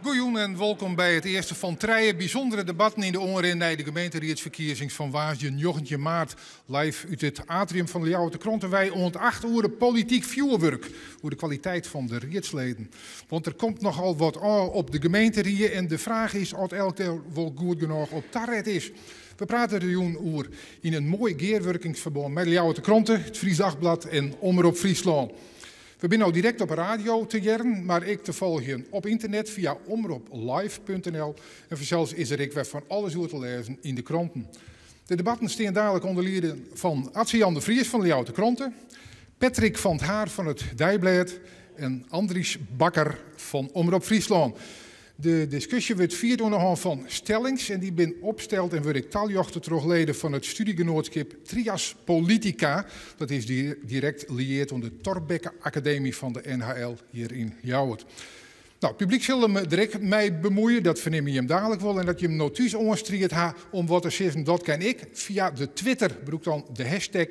Goejûn en wolkom by it earste fan trije bysûndere debatten yn de oanrin nei de gemeenteriedsferkiezings fan woansdei 19 maart. Live út it atrium fan de Ljouwerter Krante wei oant 8 oere polityk fjoerwurk oer de kwaliteit fan de riedsleden. Want der komt nochal wat ôf op de gemeenterie en de fraach is oft elk dêr wol goed genôch op taret is. We prate der jûn oer yn in moai gearwurkingsferbân mei de Ljouwerter Krante, it Friesch Dagblad en Omrop Fryslân. We binne no direkt op 'e radio te hearren, mar ek te folgjen op ynternet fia omroplive.nl. En fansels is der ek wer fan alles oer te lêzen yn de kranten. De debatten stean dalik ûnder lieding fan Atze Jan de Vries fan de Ljouwerter Krante, Patrick van 't Haar fan it Deiblêd en Andries Bakker fan Omrop Fryslân. De diskusje wurdt fierd oan de hân fan stellings en dy binne opsteld en wurde ek taljochte troch leden fan it studiegenoatskip Trias Politica. Dat is direkt lieard oan de Thorbecke Akademy fan de NHL hjir yn Ljouwert. Nou, it publyk sil him der ek mei bemuoie, dat fernimme jim dalik wol. En dat jim no thús oanstriid ha om wat te sizzen, dat kin ek fia de Twitter. Brûk dan de hashtag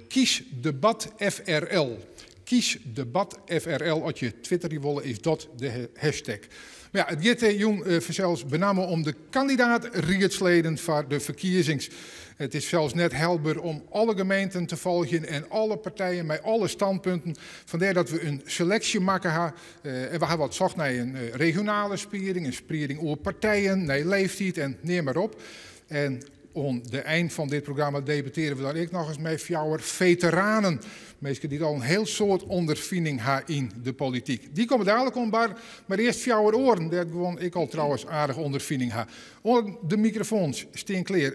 kiesdebatfrl. Kiesdebatfrl, as je twitterje wolle is dat de hashtag. Mar ja, it giet jûn fansels benammen om de kandidaat-riedsleden foar de ferkiezings. It is sels net helber om alle gemeenten te folgjen en alle partijen mei alle standpunten. Fandêr dat we in seleksje makke ha. En we ha wat socht nei in regionale sprieding, in sprieding oer partijen, nei leeftiid en neam mar op. En oan de ein fan dit programma debattearje we dan ek nochris mei fjouwer feteranen. Minsken dy't al in hiel soad ûnderfining ha yn de polityk. Dy komme dalik oan bar, mar earst fjouwer oaren dêr't gewoan ek al trouwens aardich ûnderfining ha. Oan de mikrofoans stean klear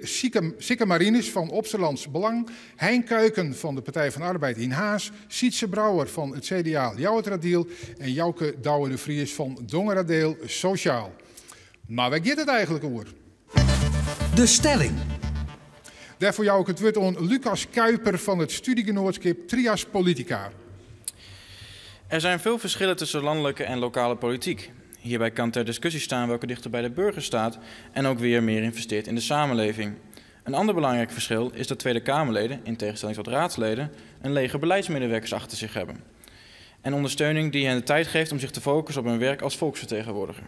Sikke Marinus fan Opsterlands Belang, Hein Kuiken fan de Partij van de Arbeid yn Harns, Sytze Brouwer fan it CDA Ljouwerteradiel en Jouke Douwe de Vries fan Dongeradeel Sosjaal. Mar wêr giet it eigentlik oer? De stelling. Dêrfoar jou ik it wurd oan Lucas Kuiper fan it studiegenoatskip Trias Politica. Er zijn veel verschillen tussen landelijke en lokale politiek. Hierbij kan ter discussie staan welke dichter bij de burger staat en ook weer meer investeert in de samenleving. Een ander belangrijk verschil is dat Tweede Kamerleden, in tegenstelling tot raadsleden, een leger beleidsmedewerkers achter zich hebben. En ondersteuning die hen de tijd geeft om zich te focussen op hun werk als volksvertegenwoordiger.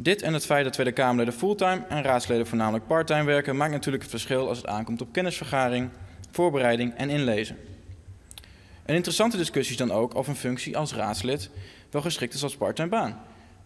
Dit en het feit dat Tweede Kamerleden fulltime en raadsleden voornamelijk parttime werken, maakt natuurlijk het verschil als het aankomt op kennisvergaring, voorbereiding en inlezen. Een interessante discussie is dan ook of een functie als raadslid wel geschikt is als parttime baan.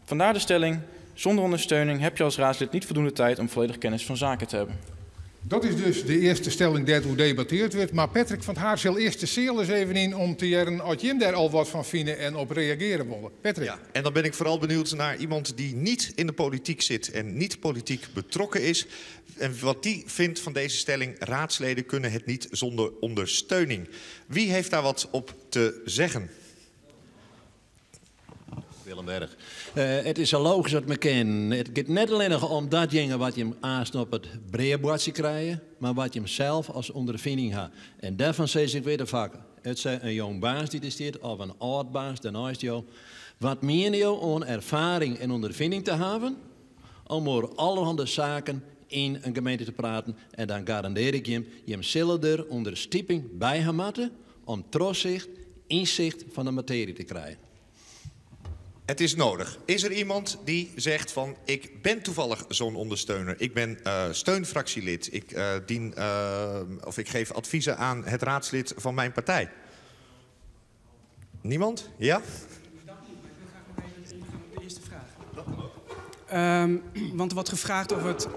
Vandaar de stelling: zonder ondersteuning heb je als raadslid niet voldoende tijd om volledig kennis van zaken te hebben. Dat is dus de earste stelling dêr't oer debatteard wurdt. Mar Patrick van 't Haar sil earst de seal ris even yn om te hearren oft jim dêr al wat fan fine en op reagearje wolle. Patrick. Ja, en dan ben ik vooral benieuwd naar iemand die niet in de politiek zit en niet politiek betrokken is. En wat die vindt van deze stelling: raadsleden kunnen het niet zonder ondersteuning. Wie heeft daar wat op te zeggen? Willem Berg. It is sa logysk as it mar kin. It giet net allinnich om datjinge wat jim aanst op it breaboardsje krije, mar wat jim sels as ûnderfining ha. En dêrfan sis ik wit de fak, it sy in jong baas dy't der stiet of in âld baas dêrneist jo. Wat miene jo oan erfaring en ûnderfining te hawwen om oer allerhande saken yn in gemeente te praten? En dan garandearje ik jim, jim sille der ûnderstiping by ha moatte om trochsicht, ynsicht fan de matearje te krijen. Het is nodig. Is er iemand die zegt van ik ben toevallig zo'n ondersteuner. Ik ben steunfractielid. Ik dien of ik geef adviezen aan het raadslid van mijn partij. Niemand? Ja? De eerste vraag. Want er wordt gevraagd of het.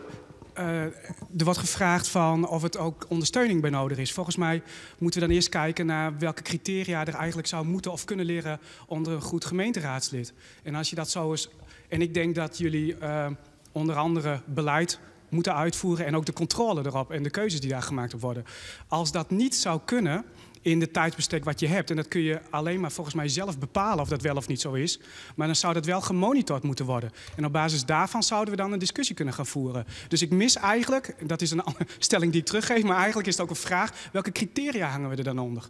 Er wordt gevraagd van of het ook ondersteuning bij nodig is. Volgens mij moeten we dan eerst kijken naar welke criteria er eigenlijk zou moeten of kunnen liggen onder een goed gemeenteraadslid. En als je dat zo eens. En ik denk dat jullie onder andere beleid moeten uitvoeren en ook de controle erop en de keuzes die daar gemaakt op worden. Als dat niet zou kunnen in de tijdsbestek wat je hebt, en dat kun je alleen maar volgens mij zelf bepalen of dat wel of niet zo is, maar dan zou dat wel gemonitord moeten worden. En op basis daarvan zouden we dan een discussie kunnen gaan voeren. Dus ik mis eigenlijk, dat is een stelling die ik teruggeef, maar eigenlijk is het ook een vraag, welke criteria hangen we er dan onder?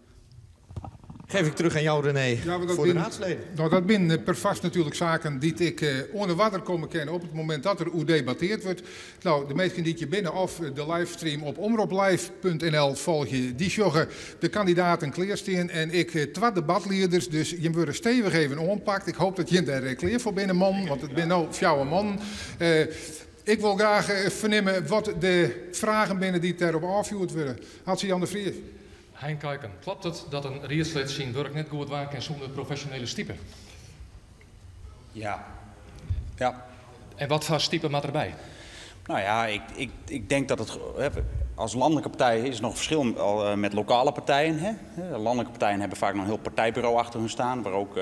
Geef ik terug aan jou, René, Ja, want dat voor de bin, raadsleden. Nou, dat binne perfoarst natuerlik saken dy't ek oan de oarder komme kinne op it momint dat der oer debatteard wurdt. Nou, de minsken dy't hjir binne of de livestream op omroplive.nl folgje, dy sjogge de kandidaten klearstean en ek twa debatlieders. Dus jim wurde stevich even oanpakt. Ik hoopje dat jim dêr klear foar binne, mannen, want it binne no fjouwer mannen. Ik wol graach fernimme wat de fragen binne dy't dêrop ôffjoerd wurde. Hotze Jan de Vries. Hein Kuiken, kloppet it dat in riedslid syn wurk net goed dwaan kin sûnder profesjonele stipe? Ja. Ja. En wat foar stipe moat derby? Nou ja, ik, ik, ik denk dat het als landelijke partij is er nog verschil al met lokale partijen. Hè? Landelijke partijen hebben vaak nog een heel partijbureau achter hun staan, waar ook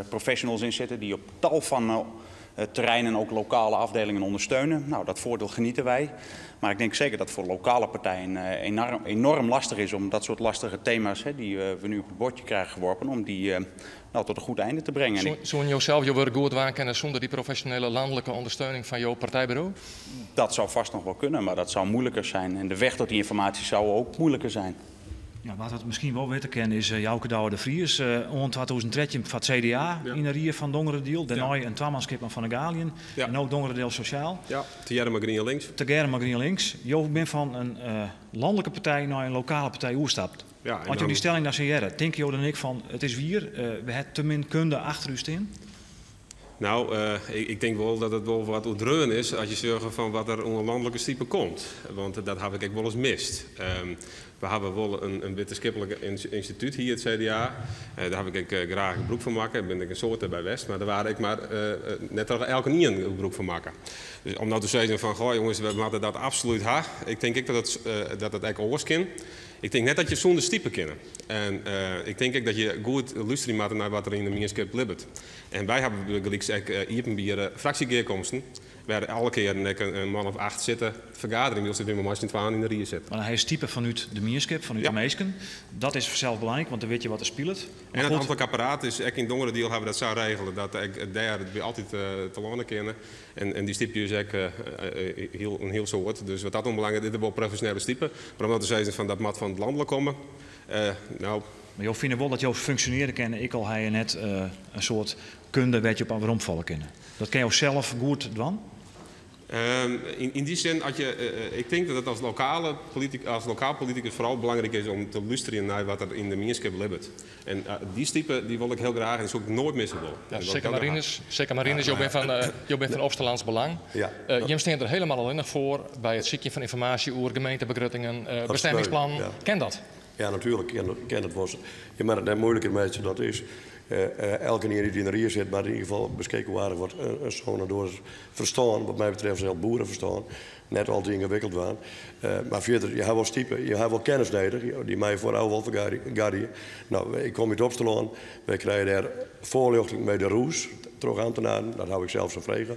professionals in zitten die op tal van terreinen ook lokale afdelingen ondersteunen. Nou, dat voordeel genieten wij. Maar ik denk zeker dat voor lokale partijen enorm, enorm lastig is om dat soort lastige thema's, hè, die we nu op het bordje krijgen geworpen, om die nou, tot een goed einde te brengen. En ik Soe jo sels jo wurk goed dwaan kinne sûnder dy profesjonele lanlike ûndersteuning fan jo partijburo? Dat zou vast nog wel kunnen, maar dat zou moeilijker zijn. En de weg tot die informatie zou ook moeilijker zijn. Ja, wat dat miskien wol witte kin is Jouke Douwe de Vries. Oant 2013 foar it CDA yn de rie fan Dongeradiel. Dêrnei in twamanskip fan de Galiën. En no Dongeradiel Sosjaal. Ja, tegearre mei Grien Links. Tegearre mei Grien Links. Jo binne fan in lanlike partij nei in lokale partij oerstapt. Ja, en As jo dan dy stelling dan sa hearre, tinke jo dan ek fan it is wier, we ha te min kunde achter ús stean? Nou, ik tink wol dat it wol wat oerdreaun is as je sjogge fan wat der oan lanlike stipe komt. Want dat haw ik ek wolris mist. We hawwe wol in wittenskiplik ynstitút hjir, it CDA. Dêr haw ik ek graach gebrûk fan makke. Bin ik in soad by west, mar der waard ek mar net troch elkenien gebrûk fan makke. Dus om no te sizzen fan, goh jonges, we moatte dat absolút ha. Ik tink ek dat it ek oars kin. Ik tink net dat je sûnder stipe kinne. En ik tink ek dat je goed lústerje moatte nei wat der yn de mienskip libbet. En wy hawwe bygelyks ek iepenbiere fraksjegearkomsten, wêr alle kearen ek in man of 8 sitte te fergaderjen, wylst wy mar mei syn twaen yn de rie sitte. Mar dan ha je stipe fanút de mienskip, fanút de minsken. Dat is fansels belangryk, want dan witte je wat der spilet. En it amtlik apparaat is ek yn Dongeradiel hawwe we dat sa regele dat ek dêr wy altyd telâne kinne. En dy stypje ús ek in hiel soad. Dus wat dat oanbelanget is der wol profesjonele stipe. Mar om no te sizzen fan dat moat fan it lanlik komme, nou. Mar jo fine wol dat jo funksjonearje kinne, ek al ha je net in soad kunde wêr't je op weromfalle kinne. Dat kinne jo sels goed dwaan? Yn dy sin, as je, ik tink dat it as lokale politik, as lokaal politikus foaral belangryk is om te lústerjen nei wat der yn de mienskip libbet. En dy stipe dy wol ik hiel graach en dy soe ik noait misse wolle. Ja, Sikke Marinus, Sikke Marinus, jo binne fan, jo binne fan Opsterlands Belang. Ja. Jim stean der hielendal allinnich foar by it sykjen fan ynformaasje oer gemeentebegrutingen, bestemmingsplannen. Ja. Kin dat? Ja, natuerlik kin dat wol. Je moatte it net moeiliker meitsje dan it is. Elkenien dy't yn de rie sit, moat yn ieder gefal beskikke oer aardich wat in sonodoos ferstân, wat my betreft sels boereferstân, net al te yngewikkeld dwaan. Mar fierder, je ha wol stipe, je ha wol kennis nedich, dy mei je foarôf wol fergarje. Nou, ik kom út Opsterlân, wy krije dêr foarljochting by de rûs troch ambtenaren, dat haw ik sels sa frege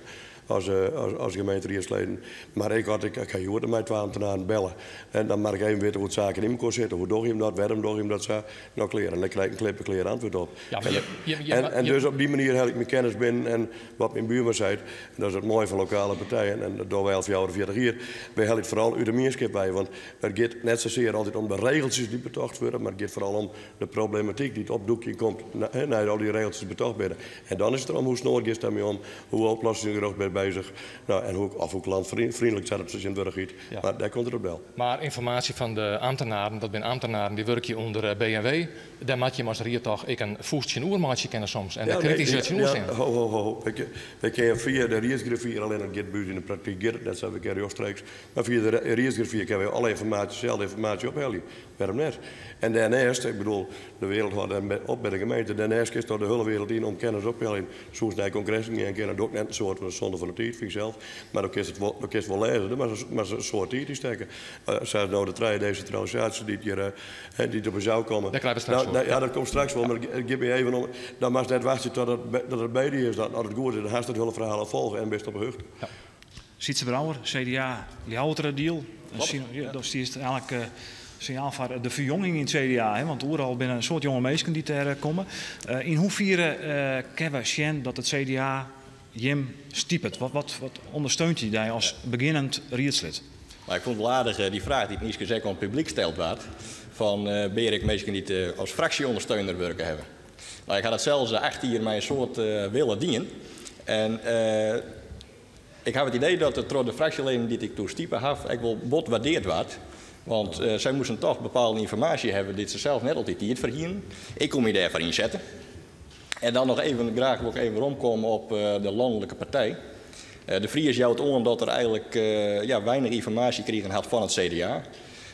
as gemeenteriedsleden. Mar ik had, ik ha hjoed mei twa ambtenaren belle en dan moat ik even witte hoe't saken yn mekoar sitte. Hoe dogge jim dat, wêrom dogge jim dat sa? Nou klear, en dan krij ik in klip-en-klear antwurd op. Ja, mar je, En dus op dy manier helje ik myn kennis binnen en wat myn buorman seit, en dat is it moaie fan lokale partijen, en dat dogge wy al 44 jier, wy helje it foaral út de mienskip wei, want it giet net sasear altyd om de regeltsjes dy't betocht wurde, mar it giet foaral om de problematyk dy't opdûkjen komt nei't al dy regeltsjes betocht binne. En dan is it derom hoe snoad giest dêrmei om, hoe oplossingsgericht bist bezich, nou, en hoe, of hoe klantfriendlik sa't it tsjintwurdich hjit. Mar dêr komt it op del. Mar ynformaasje fan de ambtenaren, dat binne ambtenaren dy wurkje ûnder B en W, dêr moat jim as ried toch ek in fûst tsjinoer meitsje kinne soms en der kritysk tsjinoer stean. Ho, ho, ho. Wy kinne fia de riedsgriffier, allinnich it giet by ús yn de praktyk giet it net sa, wy kinne rjochtstreeks, mar fia de riedsgriffier kinne wy alle ynformaasje, selde ynformaasje ophelje. Wêrom net? En dêrneist, ik bedoel, de wereld hâldt op by de gemeente, dêrneist kinst de hiele wereld yn om kennis op te heljen. Soest nei kongressen gean kinne, dat doch ik net in soad, want dat is sonde fan de tiid, fyn ik sels. Mar dan kinst it wol, dan kinst wol lêze, dêr moatst in soad tiid yn stekke. Sa as no de trije desintralisaasjes dy't hjir, dy't op ús ôfkomme. Dêr krije we straks wol. Ja, dat komt straks wol, mar it giet my even om, dan moatst net wachtsje tot dat it by dy is. Dat, as it goed is, dan hast it hiele ferhaal al folge en bist op 'e hichte. Ja. Sytze Brouwer, CDA Ljouwerteradiel. Dat stiest eigentlik sinjaal foar de ferjonging yn it CDA, hè? Want oeral binne in soad jonge minsken dy't dêr komme. Yn hoefiere kinne we sjen dat it CDA jim stipet? Wat, wat, wat ûndersteunt dy dy as begjinnend riedslid? Mar ik fûn it wol aardich, dy fraach dy't niiskus ek oan it publyk steld waard, fan binne hjir ek minsken dy't as fraksjeondersteuner wurke hawwe? No, ik ha dat sels 8 jier mei in soad wille dien. En ik haw it idee dat it troch de fraksjeleden dy't ik doe stipe haw ek wol bot waardeard waard. Want sy moasten toch bepaalde ynformaasje hawwe dy't se sels net altyd tiid foar hienen. Ik koe my dêrfoar ynsette. En dan noch even, graach wol ik even weromkomme op de lanlike partij. De Vries jout oan dat er eigenlik ja, weinich ynformaasje krigen hat fan it CDA.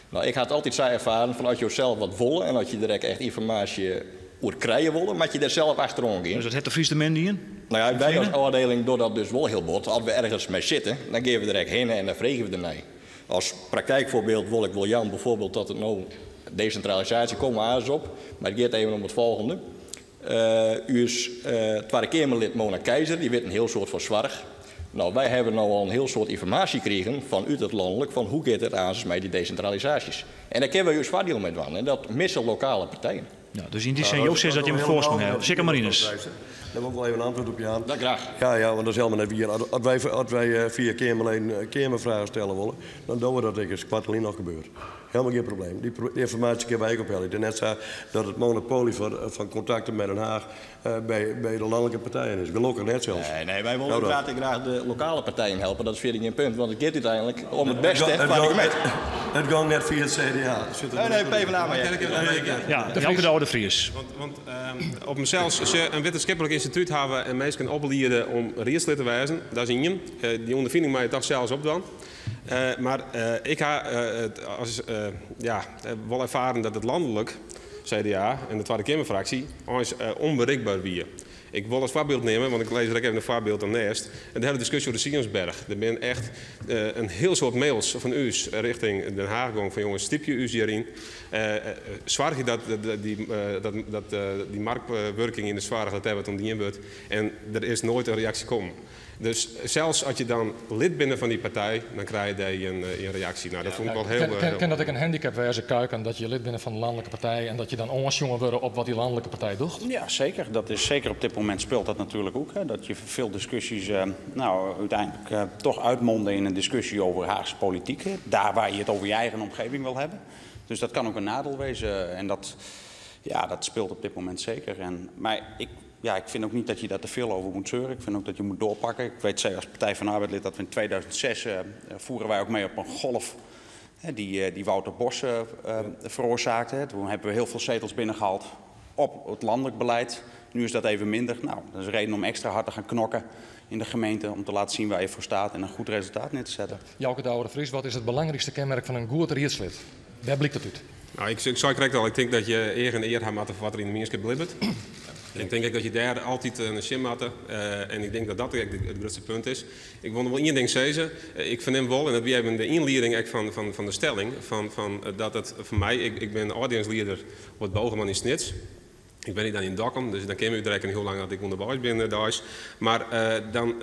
No, ik ha it altyd sa erfaren fan as jo sels wat wolle en as je der ek echt ynformaasje oer krije wolle, moat je dêr sels achteroan gean. Dus dat hat De Vries te min dien? No ja, wy as ôfdieling dogge dat dus wol hiel bot. As we ergens mei sitte, dan gean we der ek hinne en dan freegje we dernei. As praktijkfoarbyld wol ik wol jaan bijvoorbeeld dat it no desintralisaasje komme we aanst op, mar it giet even om it folgjende. Us Twadde Keamerlid Mona Keijzer, dy wit in hiel soad fan soarch. No, wy hawwe no al in hiel soad ynformaasje krigen fan út it lanlik fan hoe giet it aanst mei dy desintralisaasjes. En dêr kinne wy ús foardiel mei dwaan en dat misse lokale partijen. Ja, dus yn dy sin, jo sizze dat jimme foarsprong hawwe. Sikke Marinus. Dêr wol ik wol even antwurd op jaan. Dat graach. Ja, ja, want dat is helemaal net wier. As wy, as wy fia Keamerleden Keamerfragen stelle wolle, dan dogge we dat ek. Is koartlyn noch gebeurd. Helemaal gjin probleem. Dy ynformaasje kinne wy ek ophelje. It is net sa dat it monopoly fan kontakten mei Den Haag by de lanlike partijen is. Gelokkich net sels. Nee, nee, wy wolle uiteraard ek graach de lokale partijen helpe. Dat is fierder gjin punt, want it giet úteinlik om it bêste foar de gemeente. It gong net fia it CDA. Nee, nee, PvdA mar hear. Ja, Jouke Douwe de Vries. Want op himsels, as je in wittenskiplik ynstitút hawwe en minsken opliede om riedslid te wêzen, dat is ien. Dy ûnderfining moatte je toch sels opdwaan. Mar ik ha it as, ja, wol erfaren dat it lanlik CDA en de Twadde Keamerfraksje eins ûnberikber wie. Ik wol as foarbyld nimme, want ik lês der ek even in foarbyld dan nêst, de hiele diskusje oer de Sionsberg. Der binne echt in hiel soad mails fan ús rjochting Den Haag gong fan jonges, stypje ús hjiryn. Soargje dat dy marktwurking yn de soarch, dat dêr wat oan dien wurdt. En der is noait in reaksje kommen. Dus sels as je dan lid binne fan dy partij, dan krije je dêr gjin reaksje. Nou, dat fûn ik wol hiel. Kin dat ek in handicap wêze, Kuiken, dat je lid binne fan de lanlike partij en dat je dan oansjoen wurde op wat dy lanlike partij docht? Ja, seker. Dat is seker op dit momint speelt dat natuerlik ook. Hè, dat je veel discussies, nou, uiteindelijk toch uitmonden in een discussie over Haagse politiek. Hè. Daar waar je het over je eigen omgeving wil hebben. Dus dat kan ook een nadeel wezen. En dat, ja, dat speelt op dit moment zeker. En, maar ik, ja, ik vind ook niet dat je daar te veel over moet zeuren. Ik vind ook dat je moet doorpakken. Ik weet zeker als Partij van de Arbeid lid dat we in 2006 voeren wij ook mee op een golf, hè, die Wouter Bos veroorzaakte. Toen hebben we heel veel zetels binnengehaald op het landelijk beleid. Nu is dat even minder. Nou, dat is een reden om extra hard te gaan knokken in de gemeente om te laten zien waar je voor staat en een goed resultaat neer te zetten. Jouke Douwe de Vries, wat is het belangrijkste kenmerk van een goed riedslid? Wêr blykt dat út? Nou, ik sei krekt al, ik tink dat je each en ear ha moatte foar wat der yn de mienskip libbet. Ik tink ek dat je dêr altyd nei sjen moatte. En ik tink dat dat ek it grutste punt is. Ik wol noch wol ien ding sizze. Ik fernim wol, en dat wie even de ynlieding ek fan de stelling, fan dat it foar my, ik bin ôfdielingslieder op it Bogerman yn Snits. Ik wenje dan yn Dokkum, dus dan kin my útrekkenje hoe lang dat ik ûnderweis bin deis. Mar dan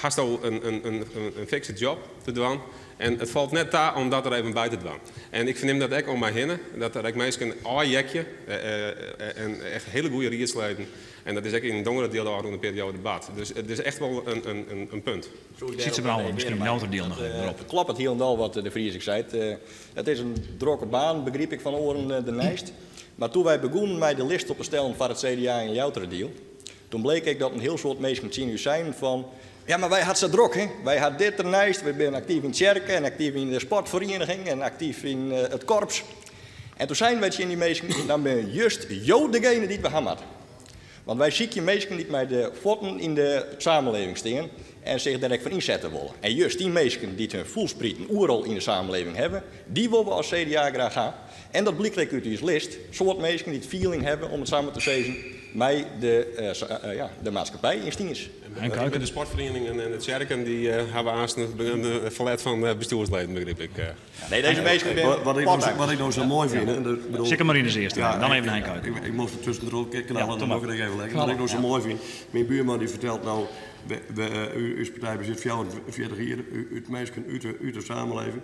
hasto in fikse job te dwaan en it falt net ta om dat der even by te dwaan. En ik fernim dat ek om my hinne, dat der ek minsken ôfheakje en echt hiele goede riedsleden. En dat is ek yn Dongeradiel de ôfrûne perioade bard. Dus it is echt wol in punt. Sytze Brouwer, miskien in Ljouwerterdiel noch even derop. It kloppet hielendal wat De Vries ek seit. It is in drokke baan, begryp ik fan oaren derneist. Mar toen wy begûnen mei de list op te stellen foar it CDA yn Ljouwerteradiel, toen bleek ek dat in hiel soad minsken tsjin ús seinen fan, ja mar wy ha it sa drok, hè? Wy ha dit derneist, wy binne aktyf yn tsjerke en aktyf yn de sportferieniging en aktyf yn it korps. En toen seinen wy tsjin dy minsken, dan binne just jo degene dy't we ha moatte. Want wy sykje minsken dy't mei de fuotten yn de samenleving stean en sich dêr ek foar ynsette wolle. En just dy minsken dy't hun foelsprieten oeral yn de samenleving hawwe, dy wolle we as CDA graach ha. En dat blykt ek út ús list, soad minsken dy't feeling hawwe, om it samar te sizzen, mei de, ja, de maatskippij yn Stiens. En de sportferieningen en de tsjerken dy hawwe aanst in ferlet fan bestjoersleden, begryp ik. Nee, dizze minsken binne Wat ik no sa moai fyn, hè, bedoel, Sikke Marinus earst, dan even Henk Kuiken. Ik moast der tuskentroch knallen, dan doch ik it even lekker. Wat ik no sa moai fyn, myn buorman dy fertelt no. Us partij bestiet 44 jier út minsken út de samenleving.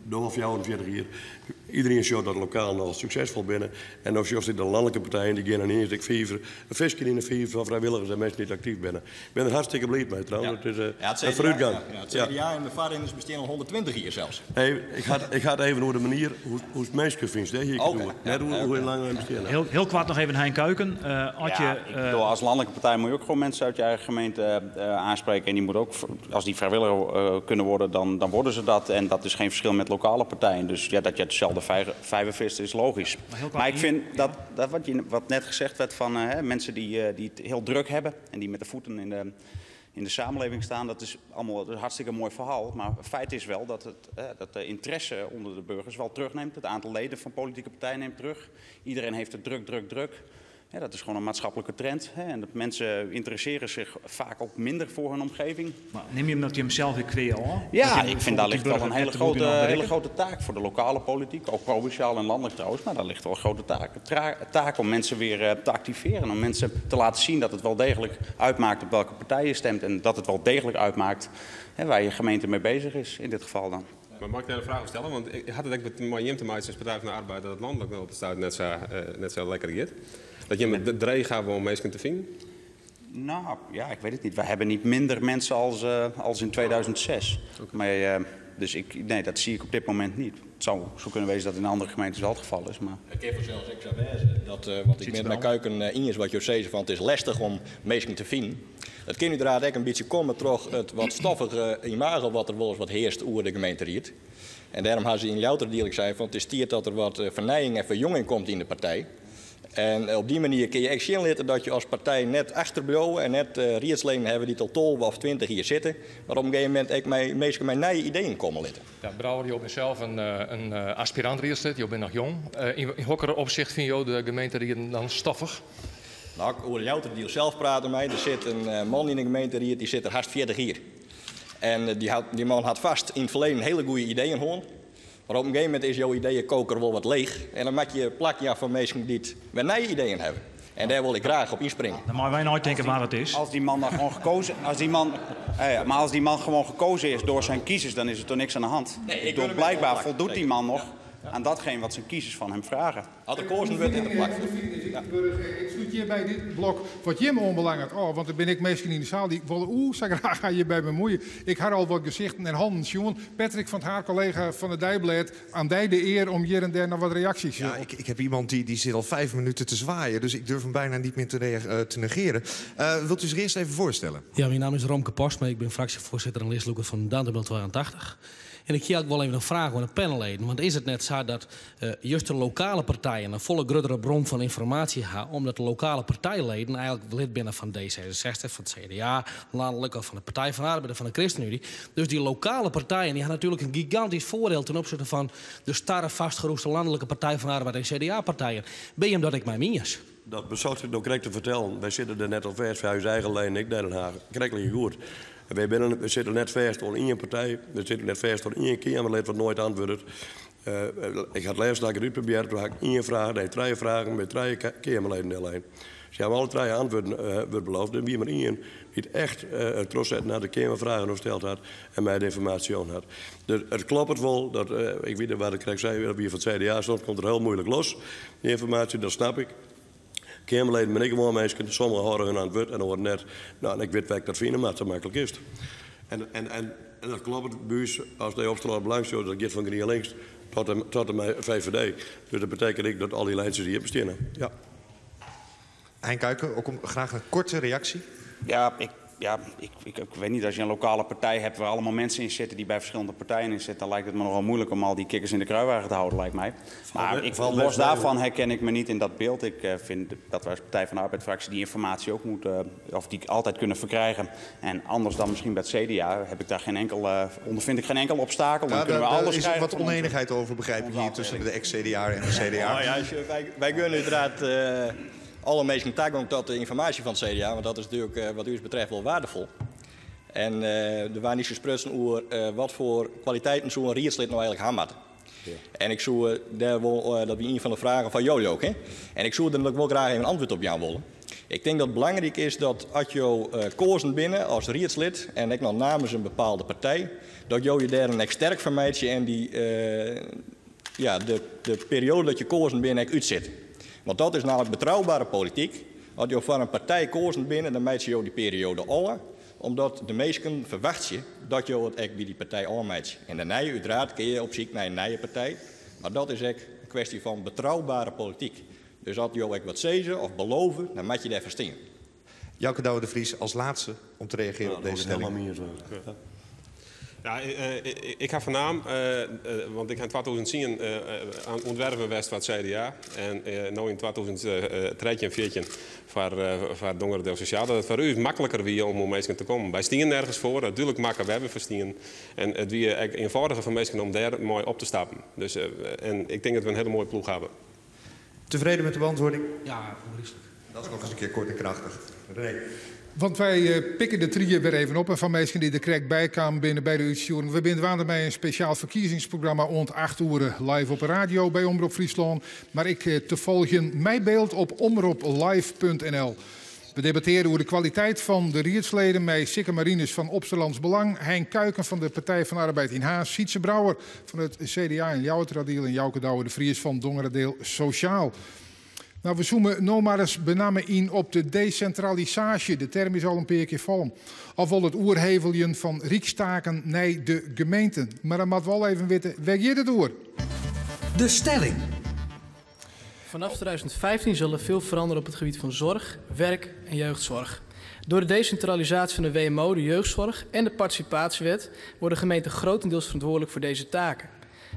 Do al 44 jier. Iderien sjocht dat lokaal nochal suksesfol binne. En no sjochst ek de lanlike partijen, dy gean iens ek fiver, fiskjen yn de fiver fan frijwilligers en minsken dy't aktyf binne. Ik bin der hartstikke bliid mei trouwens. It is in foarútgang. Ja, it CDA en de foarrinners bestean al 120 jier sels. Nee, ik ha it even oer de manier hoe'tst minsken fynst, dêr hie ik it oer. Net oer hoe lang we bestean. Hiel koart noch even Hein Kuiken. As je, ik bedoel, als landelijke partij moet je ook gewoon mensen uit je eigen gemeente aanspreken. En die moeten ook, als die vrijwilliger kunnen worden, dan worden ze dat. En dat is geen verschil met lokale partijen. Dus ja, dat je hetzelfde vijver vist is logisch. Maar ik vind dat wat net gezegd werd van mensen die het heel druk hebben en die met de voeten in de samenleving staan, dat is allemaal een hartstikke mooi verhaal. Maar feit is wel dat de interesse onder de burgers wel terugneemt. Het aantal leden van politieke partijen neemt terug. Iedereen heeft het druk, druk, druk. Ja, dat is gewoon een maatschappelijke trend. Hè? En dat mensen interesseren zich vaak ook minder voor hun omgeving. Maar neem je hem dat je hem zelf weer creëert, hoor? Ja, Dat je ik vind daar ligt wel burger een net te goed in hele bereiken? grote taak voor de lokale politiek. Ook provinciaal en landelijk trouwens. Maar daar ligt wel een grote taak. Taak om mensen weer te activeren. Om mensen te laten zien dat het wel degelijk uitmaakt op welke partij je stemt. En dat het wel degelijk uitmaakt, hè, waar je gemeente mee bezig is in dit geval dan. Maar mag ik daar een vraag over stellen? Want ik had het ook met Jim te maken als Partij van de Arbeid dat het landelijk nog op de stuit net zo lekker gaat. Dat je met de dreig gaat om mensen te vinden? Nou, ja, ik weet het niet. We hebben niet minder mensen als in 2006. Maar dus ik, nee, dat zie ik op dit moment niet. Het zou zo kunnen wezen dat in andere gemeentes wel het geval is. Maar... Het kan zelfs ik zou wezen dat want ik Ziet ben met ze wel. Kuiken in is wat je zei van het is lastig om mensen te vinden. Dat kan uiteraard ook een beetje komen door het wat stoffige imago wat er wel eens wat heerst over de gemeente Riet. En daarom hebben ze in Ljouwerterdiel ik zei van het is tijd dat er wat vernijing en verjonging komt in de partij. En op die manier kun je echt zien laten dat je als partij net achterblijft en net rietsleden hebben die tot 12 of 20 hier zitten. Maar op een gegeven moment ook meestal mijn nieuwe ideeën komen litten. Ja, Brouwer, je bent zelf een aspirant rietslid, je bent nog jong. In hokker opzicht vind je de gemeente hier dan stoffig? Nou, ik hoor Ljouwerterdiel zelf praten mij. Er zit een man in de gemeente hier, die zit er haast 40 hier. En die man had vast in het verleden hele goede ideeën gehad. Maar op een gegeven moment is jouw ideeënkoker wel wat leeg. En dan maak je plakje af van mensen die het weer nieuwe ideeën hebben. En daar wil ik graag op inspringen. Dan mag wij nooit denken waar het is. Als die man dan gewoon gekozen, als die man, ja, maar als die man gewoon gekozen is door zijn kiezers, dan is er toch niks aan de hand. Nee, ik Ik bedoel, wil hem blijkbaar wel plakken, voldoet die zeker. man nog aan datgene wat zijn kiezers van hem vragen. Had de kozen werd in de plak. Ik sluit hier bij dit blok wat Jim onbelangrijk. Oh, want dan ben ik meestal in de zaal die wil, oeh, zo graag ga je bij bemoeien. Ik had al wat gezichten en handen, jongen. Patrick van het Haar, collega van het Dijblad, aan dij de eer om hier en daar nog wat reacties Ja, op. ik heb iemand die zit al 5 minuten te zwaaien, dus ik durf hem bijna niet meer te negeren. Wilt u zich eerst even voorstellen? Ja, mijn naam is Romke Postma, ik ben fractievoorzitter en listloeker van Dantumadiel 82. En ik heb ook wel even een vraag aan de panelleden. Want is het net zo dat juist de lokale partijen een volle grotere bron van informatie hebben, omdat de lokale partijleden eigenlijk lid binnen van D66, van het CDA, landelijk of van de Partij van de Arbeid of van de ChristenUnie. Dus die lokale partijen die hebben natuurlijk een gigantisch voordeel ten opzichte van de starre vastgeroeste landelijke Partij van de Arbeid en C D A-partijen. Ben je omdat ik mij minus? Dat bezocht ik nog correct te vertellen. Wij zitten er net al vast voor eigen lijn, ik naar Den Haag. Correct goed. En wij binnen, we zitten net vast aan één partij, we zitten net vast aan één Kamerlid wat nooit antwoordt. Ik had laatst dat ik het uitprobeerde, toen had ik één vraag, nee, 3 vragen met 3 Kamerleden alleen. Ze hebben alle 3 antwoorden wordt beloofd. En wie maar één die het echt het trots naar de Kamervragen gesteld had en mij de informatie aan had. Dus het klopt wel, dat ik weet niet waar ik zei, dat wie van het CDA stond, komt er heel moeilijk los. Die informatie, dat snap ik. Kamerleden ben ik gewoon mensen, sommigen horen hun antwoord en horen net, nou, en ik weet waar ik dat vind, maar het zo makkelijk is. En dat klopt, buurs, als de opstel belang zo, dat gaat van GroenLinks tot de VVD. Dus dat betekent ik dat al die lijntjes hier bestaan. Ja. Hein Kuiken, ook graag een korte reactie. Ja, ik weet niet, als je een lokale partij hebt waar allemaal mensen in zitten die bij verschillende partijen in zitten, dan lijkt het me nogal moeilijk om al die kikkers in de kruiwagen te houden, lijkt mij. Maar Valt los best mee, daarvan hoor. herken ik me niet in dat beeld. Ik vind dat wij als Partij van de Arbeid-fractie die informatie ook moeten, of die altijd kunnen verkrijgen. En anders dan misschien bij het CDA heb ik daar geen enkel, ondervind ik geen enkel obstakel. Dan kunnen we Daar alles is krijgen wat van onze oneenigheid over, begrijp ik hier, tussen de ex-C D A en de CDA. Nou ja, als je, wij kunnen uiteraard alle mensen toegang tot de informatie van het CDA, want dat is natuurlijk wat u betreft wel waardevol. En er waren niet zo sprutsen over wat voor kwaliteiten zo'n rietslid nou eigenlijk hebben moet. En ik zou daar wel dat wie een van de vragen van jullie ook, hè? En ik zou er ook wel graag even een antwoord op jou willen. Ik tink dat it belangryk is dat as jo koazen binne as riedslid en ek noch namens in bepaalde partij, dat jo je dêr ek sterk foar meitsje en dy, ja, de, de perioade dat je koazen binne ek útsitte. Want dat is namelijk betroubere polityk. As jo foar in partij koazen binne, dan meitsje jo dy perioade ôf, omdat de minsken ferwachtsje dat jo it ek by dy partij ôfmeitsje. En dêrnei, úteraard, kinne je op syk nei in nije partij, mar dat is ek in kwestje fan betroubere polityk. Dus as jo ek wat sizze of belove, dan moatte je dêrfoar stean. Jouke Douwe de Vries als laatste om te reageren op deze stelling. Ja, ik ha fernaam, want ik ha yn 2010 oan ûntwerpen west foar it CDA en no yn 2013, 14 foar foar Dongeradeel Sosjaal, dat it foar ús makliker wie om oan minsken te kommen. Wy stienen nergens foar, natuerlik makken wy wer ferstien en it wie ek ienfâldiger foar minsken om dêr mei op te stappen. Dus, en ik tink dat we in hiele moaie ploech hawwe. Tevreden met de beantwoording? Ja, ûnryslik. Dat is noch ris in kear koart en krachtich. René. Want wy pikke de tried wer even op en foar minsken dy't der krekt by kaam binne by de útstjoering. We binne dwaande mei in spesjaal ferkiezingsprogramma oant 8 oere live op de radio by Omrop Fryslân. Mar ek te folgjen mei byld op omroplive.nl. We debattearje oer de kwaliteit fan de riedsleden mei Sikke Marinus fan Opsterlands Belang, Hein Kuiken fan de Partij van de Arbeid yn Harns, Sytze Brouwer fan it CDA yn Ljouwerteradiel en Jouke Douwe de Vries fan Dongeradeel Sosjaal. Nou, we zoome no mar ris benammen yn op de desintralisaasje. De term is al in pear kear fallen. Of wol it oerheveljen fan rykstaken nei de gemeenten. Mar dan moatte we al even witte, wêr giet it oer? De stelling. Vanaf 2015 zal er veel veranderen op het gebied van zorg, werk en jeugdzorg. Door de decentralisatie van de WMO, de jeugdzorg en de participatiewet worden gemeenten grotendeels verantwoordelijk voor deze taken.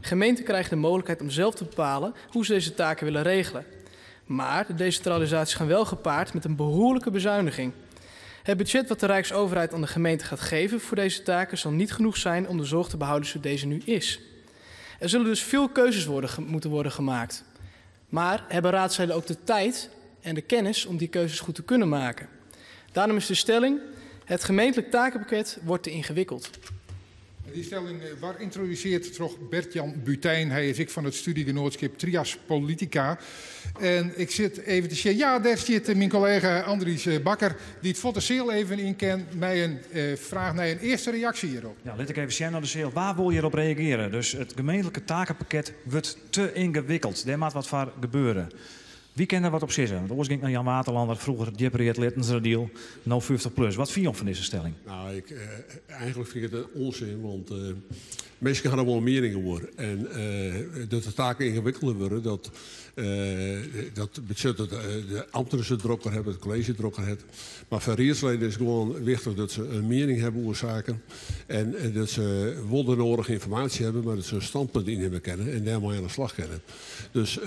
Gemeenten krijgen de mogelijkheid om zelf te bepalen hoe ze deze taken willen regelen. Maar de decentralisaties gaan wel gepaard met een behoorlijke bezuiniging. Het budget wat de Rijksoverheid aan de gemeente gaat geven voor deze taken zal niet genoeg zijn om de zorg te behouden zoals deze nu is. Er zullen dus veel keuzes worden, moeten worden gemaakt. Maar hebben raadsleden ook de tijd en de kennis om die keuzes goed te kunnen maken? Daarom is de stelling: het gemeentelijk takenpakket wordt te ingewikkeld. Dy stelling waard yntrodusearre troch Bert-Jan Butijn. Hy is ek fan it studiegenoatskip Trias Politica. En ik sit even te sjen. Ja, dêr stiet myn kollega Andries Bakker, dy't fuort de seal even yn kin mei in fraach nei in earste reaksje hjirop. Ja, lit ik even sjen nei de seal. Wa wol hjirop reagearje? Dus it gemeentlike takenpakket wurdt te yngewikkeld. Dêr moat wat foar gebeure. Wie kin der wat op sizze? Want oars gean ik nei Jan Waterlander, froeger djipried Littenseradiel, no 50 plus. Wat fine jo fan dizze stelling? Nou, ik, eigentlik fyn ik it ûnsin, want minsken ha der wol in miening oer. En dat de taken yngewikkelder wurde, dat, dat betsjut dat de amtners it drokker hawwe, it kolleezje it drokker hat. Mar foar riedsleden is it gewoan wichtich dat se in miening hawwe oer saken. En dat se wol de nodige ynformaasje hawwe, mar dat se in standpunt ynnimme kinne en dêrmei oan de slach kinne. Dus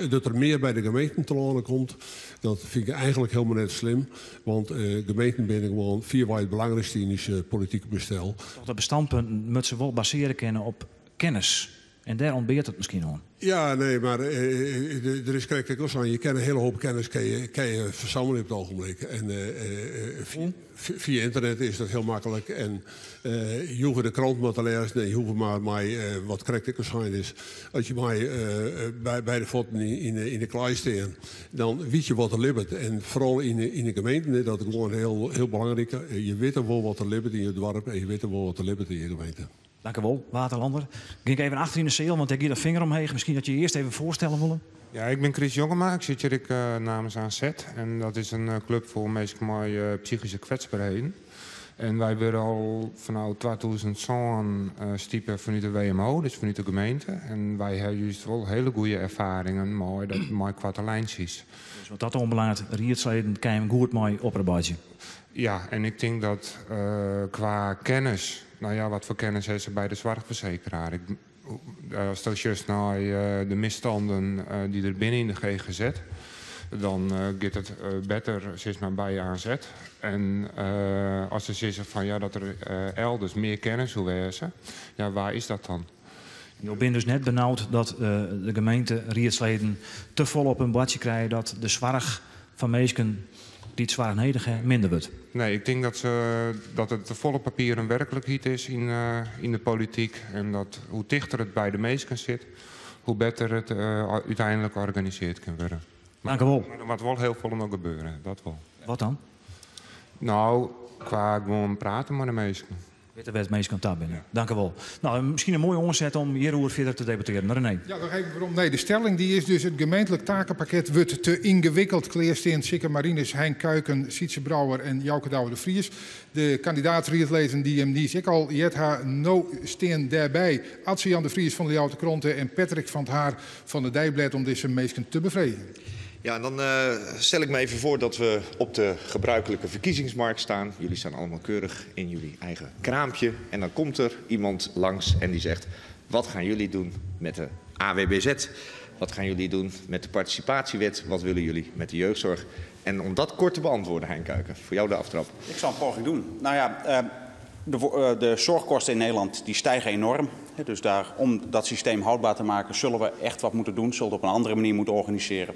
dat der mear by de gemeenten telâne komt, dat fyn ik eigentlik hielendal net slim. Want gemeenten binne gewoan fierwei it belangrykste yn ús politike bestel. Dat standpunten moatte se wol basearje kinne op kennis. En dêr ûntbeart it miskien oan. Ja, nee, mar der is krekt ek al sein, je kinne in hiele hoop kennis kinne je fersammelje op it ogenblik. En fia ynternet is dat hiel maklik. En je hoege de krant mar te lêzen en je hoege mar mei, wat krekt ek al sein is, as je mei by de fuotten yn de klaai stean, dan witte je wat der libbet. En foaral yn de gemeenten is dat gewoan hiel, hiel belangryk. Je witte wol wat der libbet yn je doarp en je witte wol wat der libbet yn je gemeente. Dank u wol, Waterlander. Gean ik even achter yn de seal, want dêr giet in finger omheech. Miskien dat je je earst even foarstelle wolle. Ja, ik bin Chris Jongema. Ik sit hjir ek namens AZ. En dat is in klup foar minsken mei psychyske kwetsberheden. En wy wurde al fanôf 2007 stipe fanút de WMO, dus fanút de gemeente. En wy ha just wol hiele goede erfaringen mei, dat, mei koarte lijntsjes. Dus wat dat oanbelanget, riedsleden kinne jim goed mei oparbeidzje? Ja, en ik tink dat kwa kennis, no ja, wat foar kennis ha se by de soarchfersekeraar? Ik, as do sjochst nei de misstanden dy't der binne yn de GGZ, dan giet it better sis mar, by AZ. En as se sizze fan, ja, dat der elders mear kennis soe wêze, ja, wa is dat dan? Jo binne dus net benaud dat de gemeenteriedsleden te folle op hun boardsje krije dat de soarch foar minsken dy't soarch nedich hawwe minder wurdt? Nee, ik tink dat, se, dat it te folle papieren werklikheid is yn, yn de polityk. En dat hoe tichter it by de minsken sit, hoe better it úteinlik organisearre kin wurde. Dank u wol. Mar der moat wol hiel folle noch gebeure, dat wol. Wat dan? No, kwa gewoan praten mei de minsken. Witte wêr't minsken oan ta binne. Dankewol. No, miskien in moaie oanset om hjiroer fierder te debattearjen. René. Ja, noch even werom nei de stelling. Dy is dus it gemeentlik takenpakket wurdt te yngewikkeld. Klearsteand Sikke Marinus, Hein Kuiken, Sytze Brouwer en Jouke Douwe de Vries. De kandidaat-riedleden dy't jim niis ek al heard ha, no stean dêrby Atze Jan de Vries fan de Ljouwerter Krante en Patrick van 't Haar fan it Deiblêd om dizze minsken te befreegjen. Ja, en dan stel ik me even voor dat we op de gebruikelijke verkiezingsmarkt staan. Jullie staan allemaal keurig in jullie eigen kraampje. En dan komt er iemand langs en die zegt: Wat gaan jullie doen met de AWBZ? Wat gaan jullie doen met de participatiewet? Wat willen jullie met de jeugdzorg? En om dat kort te beantwoorden, Hein Kuiken, voor jou de aftrap. Ik zal een poging doen. Nou ja, de zorgkosten in Nederland die stijgen enorm. Dus daar, om dat systeem houdbaar te maken, zullen we echt wat moeten doen. Zullen we het op een andere manier moeten organiseren.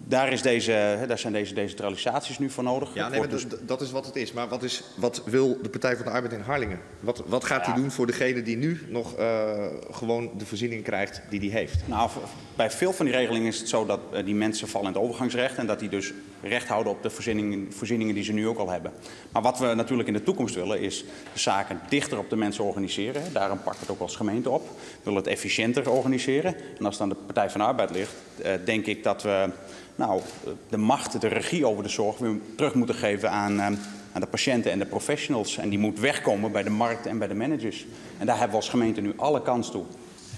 Daar zijn deze decentralisaties nu voor nodig. Ja, Het nee, wordt maar dus dat is wat het is. Maar wat wil de Partij van de Arbeid in Harlingen? Wat gaat die doen voor degene die nu nog gewoon de voorziening krijgt die die heeft? Bij veel van die regelingen is het zo dat die mensen vallen in het overgangsrecht en dat die dus recht houden op de voorzieningen die ze nu ook al hebben. Maar wat we natuurlijk in de toekomst willen is de zaken dichter op de mensen organiseren. Hè. Daarom pakken we het ook als gemeente op. We willen het efficiënter organiseren. En als het aan de Partij van de Arbeid ligt, denk ik dat we de macht, de regie over de zorg weer terug moeten geven aan de patiënten en de professionals. En die moet wegkomen bij de markt en bij de managers. En daar hebben we als gemeente nu alle kans toe.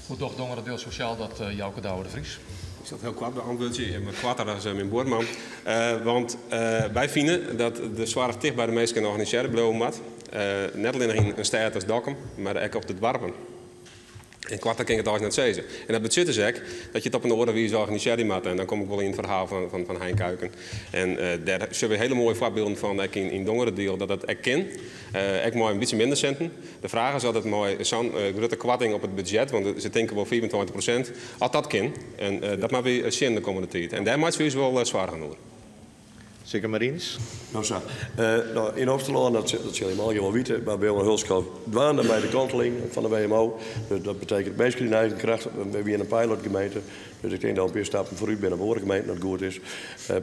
Hoe docht Dongeradeel Sociaal dat Jouke Douwe de Vries? Ik zal het heel kwart beantwoorden, maar kwarter dan mijn buurman. Want wij vinden dat de zorg dicht bij de mensen organiseren blijven moet. Net alleen in een stad als Dokkum, maar ook op de dorpen. En kwarter kan ik het alles net zeggen. En dat betekent dus ook dat je het op een andere wijze organiseren moet. En dan kom ik wel in het verhaal van Hein Kuiken. En daar zullen we hele mooie voorbeelden van, ook in Dongeradeel, dat dat ook kan. Ook mooi een beetje minder centen. De vraag is altijd mooi, zo'n grote kwarting op het budget, want ze denken wel 24%, als dat kan. En dat mag weer zin de komende tijd. En daar maakt we wel zwaar gaan horen. Sikke Marinus? Nou, zo. In Opsterlân, dat zul je allemaal wel weten, maar bij een hulpschap dwaande bij de kanteling van de WMO. Dus dat betekent mensen in eigen kracht. We hebben een pilotgemeente, dus ik denk dat een paar stappen vooruit binnen de gemeente dat goed is.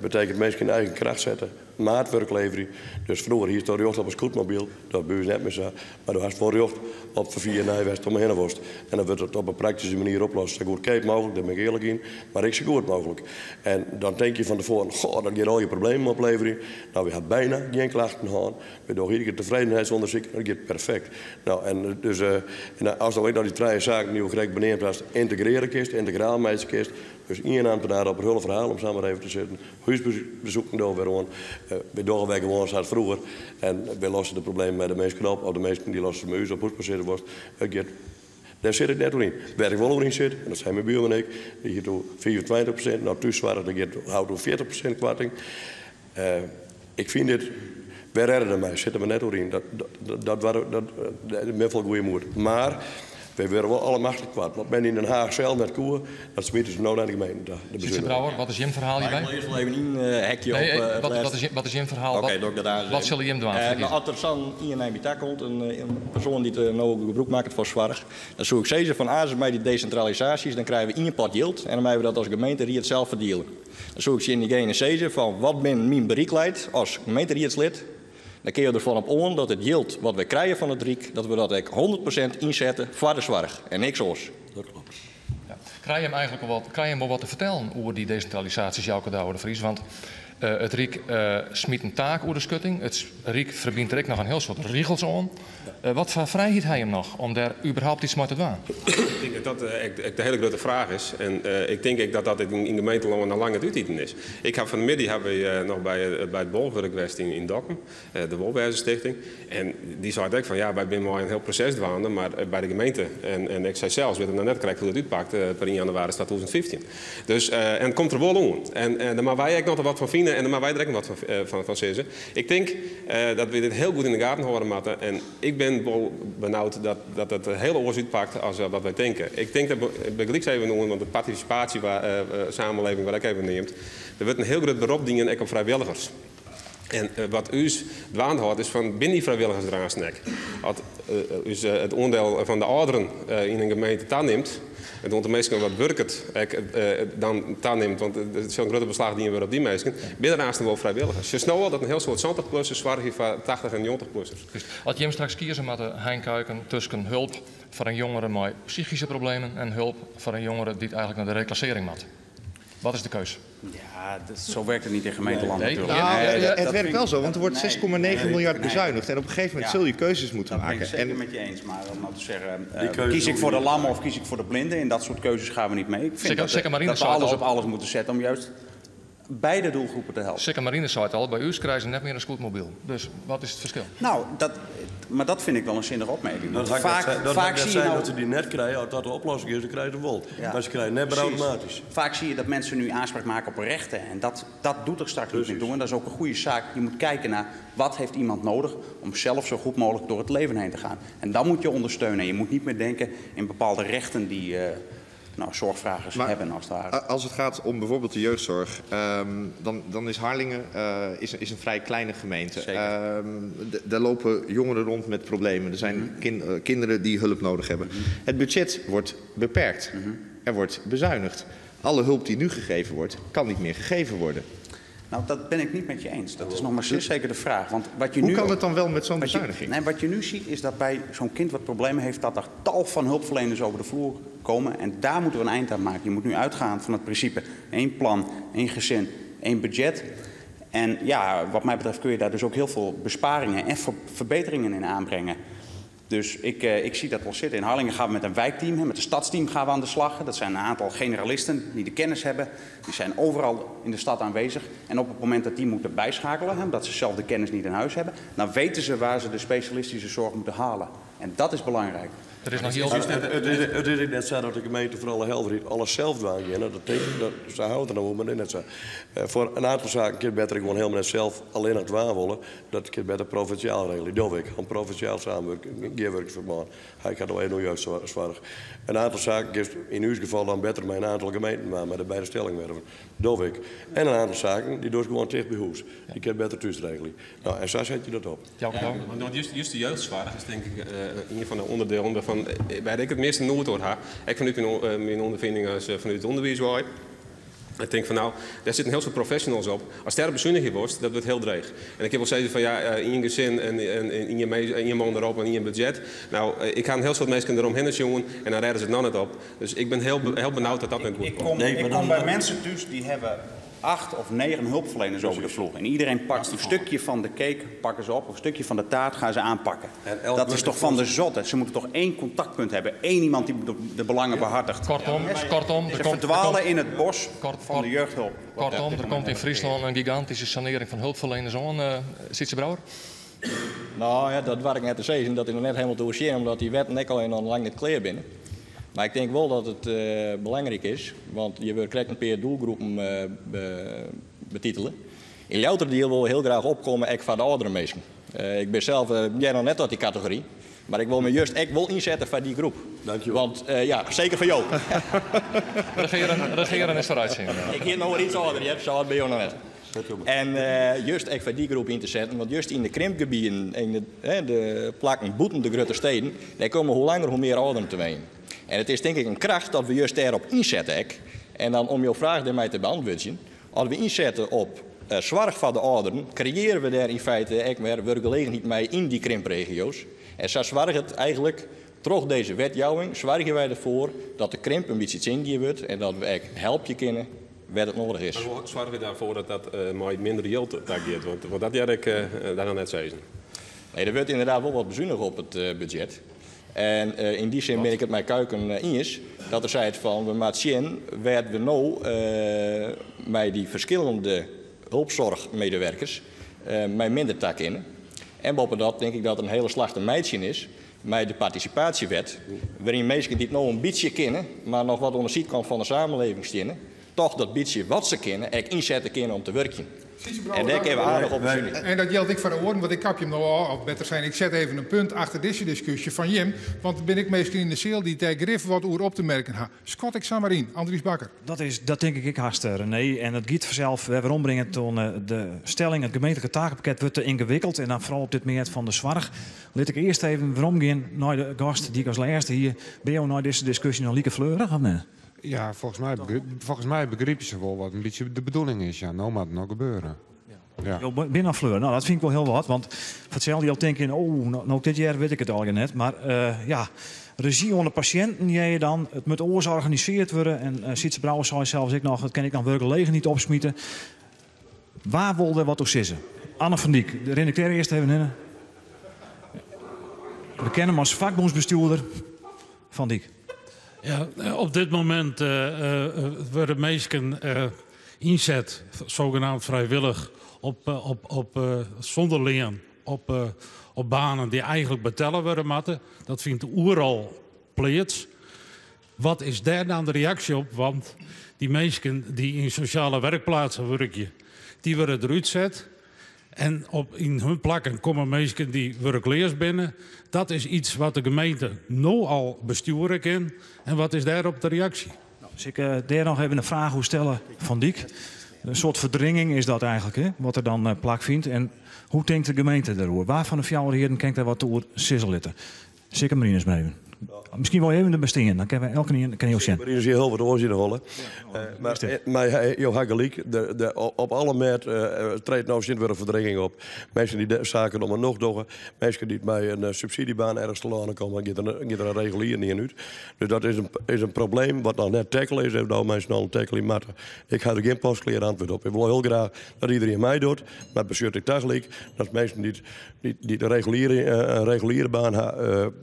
Betekent mensen in eigen kracht zetten, maatwerk leveren. Dus vroeger hier stond recht op een scootmobiel, dat buurt net meer zo. Maar er was voor recht op vervier Nijwest om heen worst. En dan wordt het op een praktische manier oplossen. Zo goedkoop mogelijk, daar ben ik eerlijk in, maar ik zo goed mogelijk. En dan denk je van tevoren, goh, dat gaat al je problemen opleveren. We hebben bijna geen klachten gehad. We doen iedere keer tevredenheidsonderzoek, dat gaat perfect. En als dan ook nog die drie zaken die we correct benoemd hebben, integreren kist, integraal meisjes kist. Dus één ambtenaar op het hele verhaal om samen even te zitten. Huisbezoeken doen we weer aan. We doen wij gewoon zoals vroeger. En we lossen de problemen met de mensen op. Of de mensen die lossen de muis op huis zitten worst. Het gaat. Daar zit ik net in. Waar ik wel in zit, en dat zijn mijn buurman en ik, die hier toe 25%, nou thuiszorg, dat gaat, houdt toe 40% kwarting. Ik vind dit, wij redden mij, zitten we net in. Dat met veel goede moed. Maar wij worden wel alle machten kwaad. Want men in Den Haag zelf met koeien, dat smeten ze nou naar de gemeente. De Sytze bezuiniging. Brouwer, wat is Jim verhaal hierbij? Ik wil eerst wel even een hekje Nee, op, het laatste. wat is Jim verhaal? Oké, doe ik dat aan. Wat zullen Jim doen? Als er zo'n in een habitat komt, een persoon die het nou gebruik maakt voor zorg, dan zoek ik zeker van als bij die decentralisaties, dan krijgen we één pot geld en dan hebben we dat als gemeente die het zelf verdelen. Dan zoek ik ze in diegene zezen van wat ben mijn bereikleid als gemeenteraadslid. Dan kun je ervan op aan dat het geld wat we krijgen van het Rijk, dat we dat ook 100% inzetten voor de zorg en niks anders. Dat klopt. Ja. Krijg je hem eigenlijk al wat, krijg je hem wel wat te vertellen over die decentralisaties, Jouke Douwe de Vries? Want het Rijk smiet een taak over de schutting. Het Rijk verbindt er ook nog een heel soort regels aan. Wat voor vrijheid hij hem nog om daar überhaupt iets mee te doen? Ik denk dat dat echt de hele grote vraag is. En ik denk ook dat dat in gemeenteland al lang het uiteten is. Ik heb vanmiddag hebben we nog bij het Bolwerk geweest in Dokkum, de Wolwerzenstichting. En die zei ook van ja, wij zijn maar een heel proces dwaande, maar bij de gemeente. En ik zei zelfs, we hebben nog net correct hoe het uitpakt per 1 januari 2015. Dus en het komt er wel om. En daar maken wij ook nog wat van vinden en daar maken wij er ook nog wat van zeggen. Ik denk dat we dit heel goed in de gaten houden moeten. En ik ben wel benauwd dat het heel oors uitpakt als wat wij denken. Ik denk dat we gelijk even noemen, want de participatie waar samenleving waar ik even neemt, er wordt een heel groot beroep dienen ook op vrijwilligers. En wat ús dwaande hâldt is fan binne dy frijwilligers der aanst ek? As ús it oandiel fan de âlderen yn in gemeente tanimt, it oantal minsken wat wurket ek dan tanimt, want der sil in grutter beslach dien wurde op dy minsken, binne der aanst wol frijwilligers. Sjochst no al dat in hiel soad santich-plussers soargje foar tachtich en njoggentich-plussers. As jim straks kieze moatte, Hein Kuiken, tusken hulp foar in jongere mei psychyske problemen en hulp foar in jongere dy't eigentlik nei de reklassearring moat. Wat is de keus? Ja, dat, zo werkt het niet in gemeenteland nee. natuurlijk. Nou, nee, het dat werkt vind wel ik- zo, want er wordt nee, 6,9 nee, miljard nee. bezuinigd. En op een gegeven moment Ja. zul je keuzes moeten Dat ben ik maken. zeker En met je eens, maar om nou te zeggen, Die keuze kies ik hoef voor je de niet. lammen of kies ik voor de blinden? In dat soort keuzes gaan we niet mee. Ik vind Zeker- dat, zeker Marine dat we zei het alles al. op alles moeten zetten om juist beide doelgroepen te helpen. Sikke Marine zei het al, bij u krijgen ze net meer een scootmobiel. Dus wat is het verschil? Nou, dat, maar dat vind ik wel een zinnige opmerking. Dat Want had ik net vaak zei- dat had vaak ik net zie je zei nou... dat ze die net krijgen, als dat de oplossing is, dan krijgen ze wol. Ja. Maar ze krijgen net maar Precies. automatisch. Vaak zie je dat mensen nu aanspraak maken op rechten. En dat doet er straks niet meer toe. En dat is ook een goede zaak. Je moet kijken naar wat heeft iemand nodig om zelf zo goed mogelijk door het leven heen te gaan. En dat moet je ondersteunen. En je moet niet meer denken in bepaalde rechten die zorgvragers Maar hebben als het ware. Als het gaat om bijvoorbeeld de jeugdzorg, dan is Harlingen is een vrij kleine gemeente. Daar lopen jongeren rond met problemen. Er zijn kinderen die hulp nodig hebben. Het budget wordt beperkt. Er wordt bezuinigd. Alle hulp die nu gegeven wordt, kan niet meer gegeven worden. Nou, dat ben ik niet met je eens. Dat is nog maar zeer zeker de vraag. Want wat je Hoe nu kan het dan wel met zo'n wat je- bezuiniging? Nee, wat je nu ziet is dat bij zo'n kind wat problemen heeft, dat er tal van hulpverleners over de vloer komen. En daar moeten we een eind aan maken. Je moet nu uitgaan van het principe één plan, één gezin, één budget. En wat mij betreft kun je daar dus ook heel veel besparingen en verbeteringen in aanbrengen. Dus ik zie dat wel zitten. In Harlingen gaan we met een wijkteam, hè, met een stadsteam gaan we aan de slag. Dat zijn een aantal generalisten die de kennis hebben. Die zijn overal in de stad aanwezig. En op het moment dat die moeten bijschakelen, hè, omdat ze zelf de kennis niet in huis hebben, dan weten ze waar ze de specialistische zorg moeten halen. En dat is belangrijk. Er is nog Het heel is net zo dat de gemeente voor alle helderheid alles zelf doen kan. Dat betekent dat ze houden er nou om, maar net zo. Voor een aantal zaken kun je beter gewoon helemaal net zelf alleen nog dwaan willen. Dat kun je beter provinciaal regelen. Dat ik. Gewoon provinciaal samenwerken, gearwerkingsverband. Hij gaat nog even juist zorg. Een aantal zaken is in uw geval dan beter met een aantal gemeenten, maar met de beide stellingwerven. Dat ik. En een aantal zaken die doe gewoon dicht bij huis. Die kun je beter thuis regelen. Nou, en zo zet je dat op. Ja, Ja, want juist de jeugdzorg is denk ik een van de onderdelen waarvan waar ik het meeste nood door heb. Ik vanuit mijn ondervinding als vanuit het onderwijs waai. Ik denk van nou, daar zitten heel veel professionals op. Als daar bezuinigd wordt, dat wordt heel dreig. En ik heb wel gezegd van ja, in je gezin en in je man erop en in je budget. Nou, ik ga een heel soort mensen eromheen jongen en dan redden ze het nog net op. Dus ik ben heel benauwd dat dat net goed Ik komt. kom bij mensen thuis die hebben 8 of 9 hulpverleners over de vloer. En iedereen pakt een stukje van de cake, pakken ze op, of een stukje van de taart gaan ze aanpakken. En elk Dat is toch van de werkelijk zotte. Ze moeten toch één contactpunt hebben. Één iemand die de belangen behartigt. Kortom, Ze er komt, er verdwalen komt in het bos van de jeugdhulp. Kortom, er komt in Friesland een gigantische sanering van hulpverleners aan. Sytze Brouwer? Nou ja, dat waar ik net te zeggen, dat is nog net helemaal te hoezeer, omdat die wet net al en lang niet klaar binnen. Maar ik denk wel dat het belangrijk is, want je wil krijgt een paar doelgroepen betitelen. In Ljouwterdeel wil heel graag opkomen, ik van de oudere mensen. Ik ben zelf jij nog net uit die categorie, maar ik wil me juist ik wil inzetten voor die groep. Dankjewel. Want ja, zeker voor jou. Regeren is vooruitzien. Ik hier nog wel iets ouder, je hebt zo oud ben je nog net. En juist echt voor die groep in te zetten, want juist in de krimpgebieden, in de plakken boeten de grote steden, daar komen hoe langer hoe meer ouderen te wonen. En het is denk ik een kracht dat we juist daarop inzetten. Ek. En dan om jouw vraag daarmee te beantwoorden, als we inzetten op zorg voor de ouderen, creëren we daar in feite ook weer werkgelegenheid mee in die krimpregio's. En zo zorgt het eigenlijk, door deze wetjouwing, zorgen wij ervoor dat de krimp een beetje zingier wordt en dat we echt help je kunnen waar het nodig is. Maar hoe zorgen we daarvoor dat dat maar minder geld daar gaat? Want dat had ik daar net zeggen. Nee, er wordt inderdaad wel wat bezuinigd op het budget. En in die zin ben ik het met Kuiken eens dat er zei van we moeten zien waar we nou met die verschillende hulpzorgmedewerkers met minder tak in. En boven dat denk ik dat er een hele slag te meidje is met de participatiewet, waarin mensen die het nou een beetje kennen, maar nog wat aan de zijkant van de samenleving staan, toch dat beetje wat ze kennen, ook inzetten kunnen om te werken. En dêr kinne we aardich op besunigje. En dat jildt ek foar de oaren, want ik kapje him no ôf, of better sein, ik set even in punt achter dizze diskusje fan jim, want der binne ek minsken yn de seal dy't dêr grif wat oer op te merken ha. Skat ik samar yn. Andries Bakker. Dat is, dat tink ik ek hast, René. En it giet fansels wer werombringe tot de stelling, it gemeentlike takenpakket wurdt te yngewikkeld en dan foaral op dit mêd fan de soarch. Lit ik earst even weromgean nei de gast dy't ik as lêste hie. Binne jo nei dizze diskusje noch like fleurich of net? Ja, volgens mij begripe se wol wat in bytsje de bedoeling is. Ja, no moat it noch gebeure. Ja. Jo binne noch fleurich. No, dat fyn ik wol hiel wat, want foar itselde jild tinke je, oh, no, no dit hear wit ik it allegear net. Mar ja, rezjy oan de pasjinten hear je dan. It moat oars organisearre wurde. En Sytze Brouwer sei sels ek noch, it kin ek noch wurkgelegenheid opsmite. Wa wol der wat oer sizze? Anne van Dyk, rin ik dêr earst even hinne. We kenne him as fakbûnsbestjoerder. Van Dyk. Ja, op dit momint wurde minsken ynset, zogenaamd vrijwillig, op sûnder lean, op banen dy't eigentlik betelle wurde moatte. Dat fynt oeral pleats. Wat is dêr dan de reaksje op? Want dy minsken dy't yn sosjale werkplaatsen wurkje, dy wurde derút set. En yn hun plakken komme minsken dy't wurkleas binne. Dat is iets wat de gemeente no al bestjoere kin. En wat is dêrop de reaksje? Nou, sil ik dêr noch even in fraach oer stelle, Van Dyk? In soart ferdringing is dat eigentlik, hè, wat der dan plakfynt. En hoe tinkt de gemeente dêroer? Wa fan de fjouwer hearen kin ik dêr wat oer sizze litte? Sikke Marinus mar even. Miskien wol even derby stean, dan kinne we elkenien kin jo sjen. Marinus hie hiel wat oars yn de holle. Mar jo ha gelyk, op alle mêd treedt no tsjintwurdich ferdringing op. Minsken dy't de saken om 'e nocht dogge, minsken dy't mei in subsidiebaan ergens telâne komme, giet der in regulier ien út. Dus dat is in probleem wat noch net tackle is en dat minsken al tackelje moatte. Ik ha der gjin pasklear antwurd op. Ik wol hiel graach dat iderien meidocht, mar it betsjut ek tagelyk dat minsken dy't dy't in reguliere baan ha,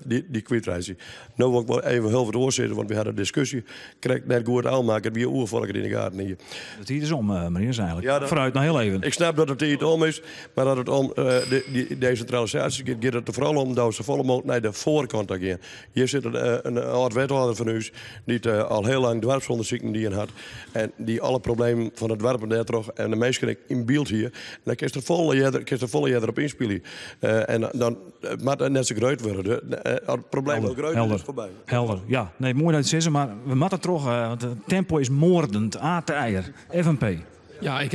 dy kwytreitsje. No wol ik wol even hiel wat oars sizze, want wy ha de diskusje krekt net goed ôfmakke. It wie oer foardat ik it yn de gaten hie. De tiid is om, Marinus, eigentlik. Ja, Foarút noch hiel even. Ik snap dat de tiid om is, mar as it om dy desintralisaasje giet, giet it der foaral om dat we safolle mooglik nei de foarkant ta gean. Hjir sit in âld-wethâlder fan ús dy't al hiel lang doarpsûndersiken dien hat en dy't alle problemen fan de doarpen dêrtroch en de minsken ek yn byld hie. En dan kinst der folle earder, kinst der folle earder op ynspylje. En dan it moat net sa grut wurde. As it probleem al grut is, is it foarby. Helder, ja. Nee, moai dat je it sizze, mar we moatte troch, want it tempo is moardend. Aart Teijer, FNP. Ja, ik,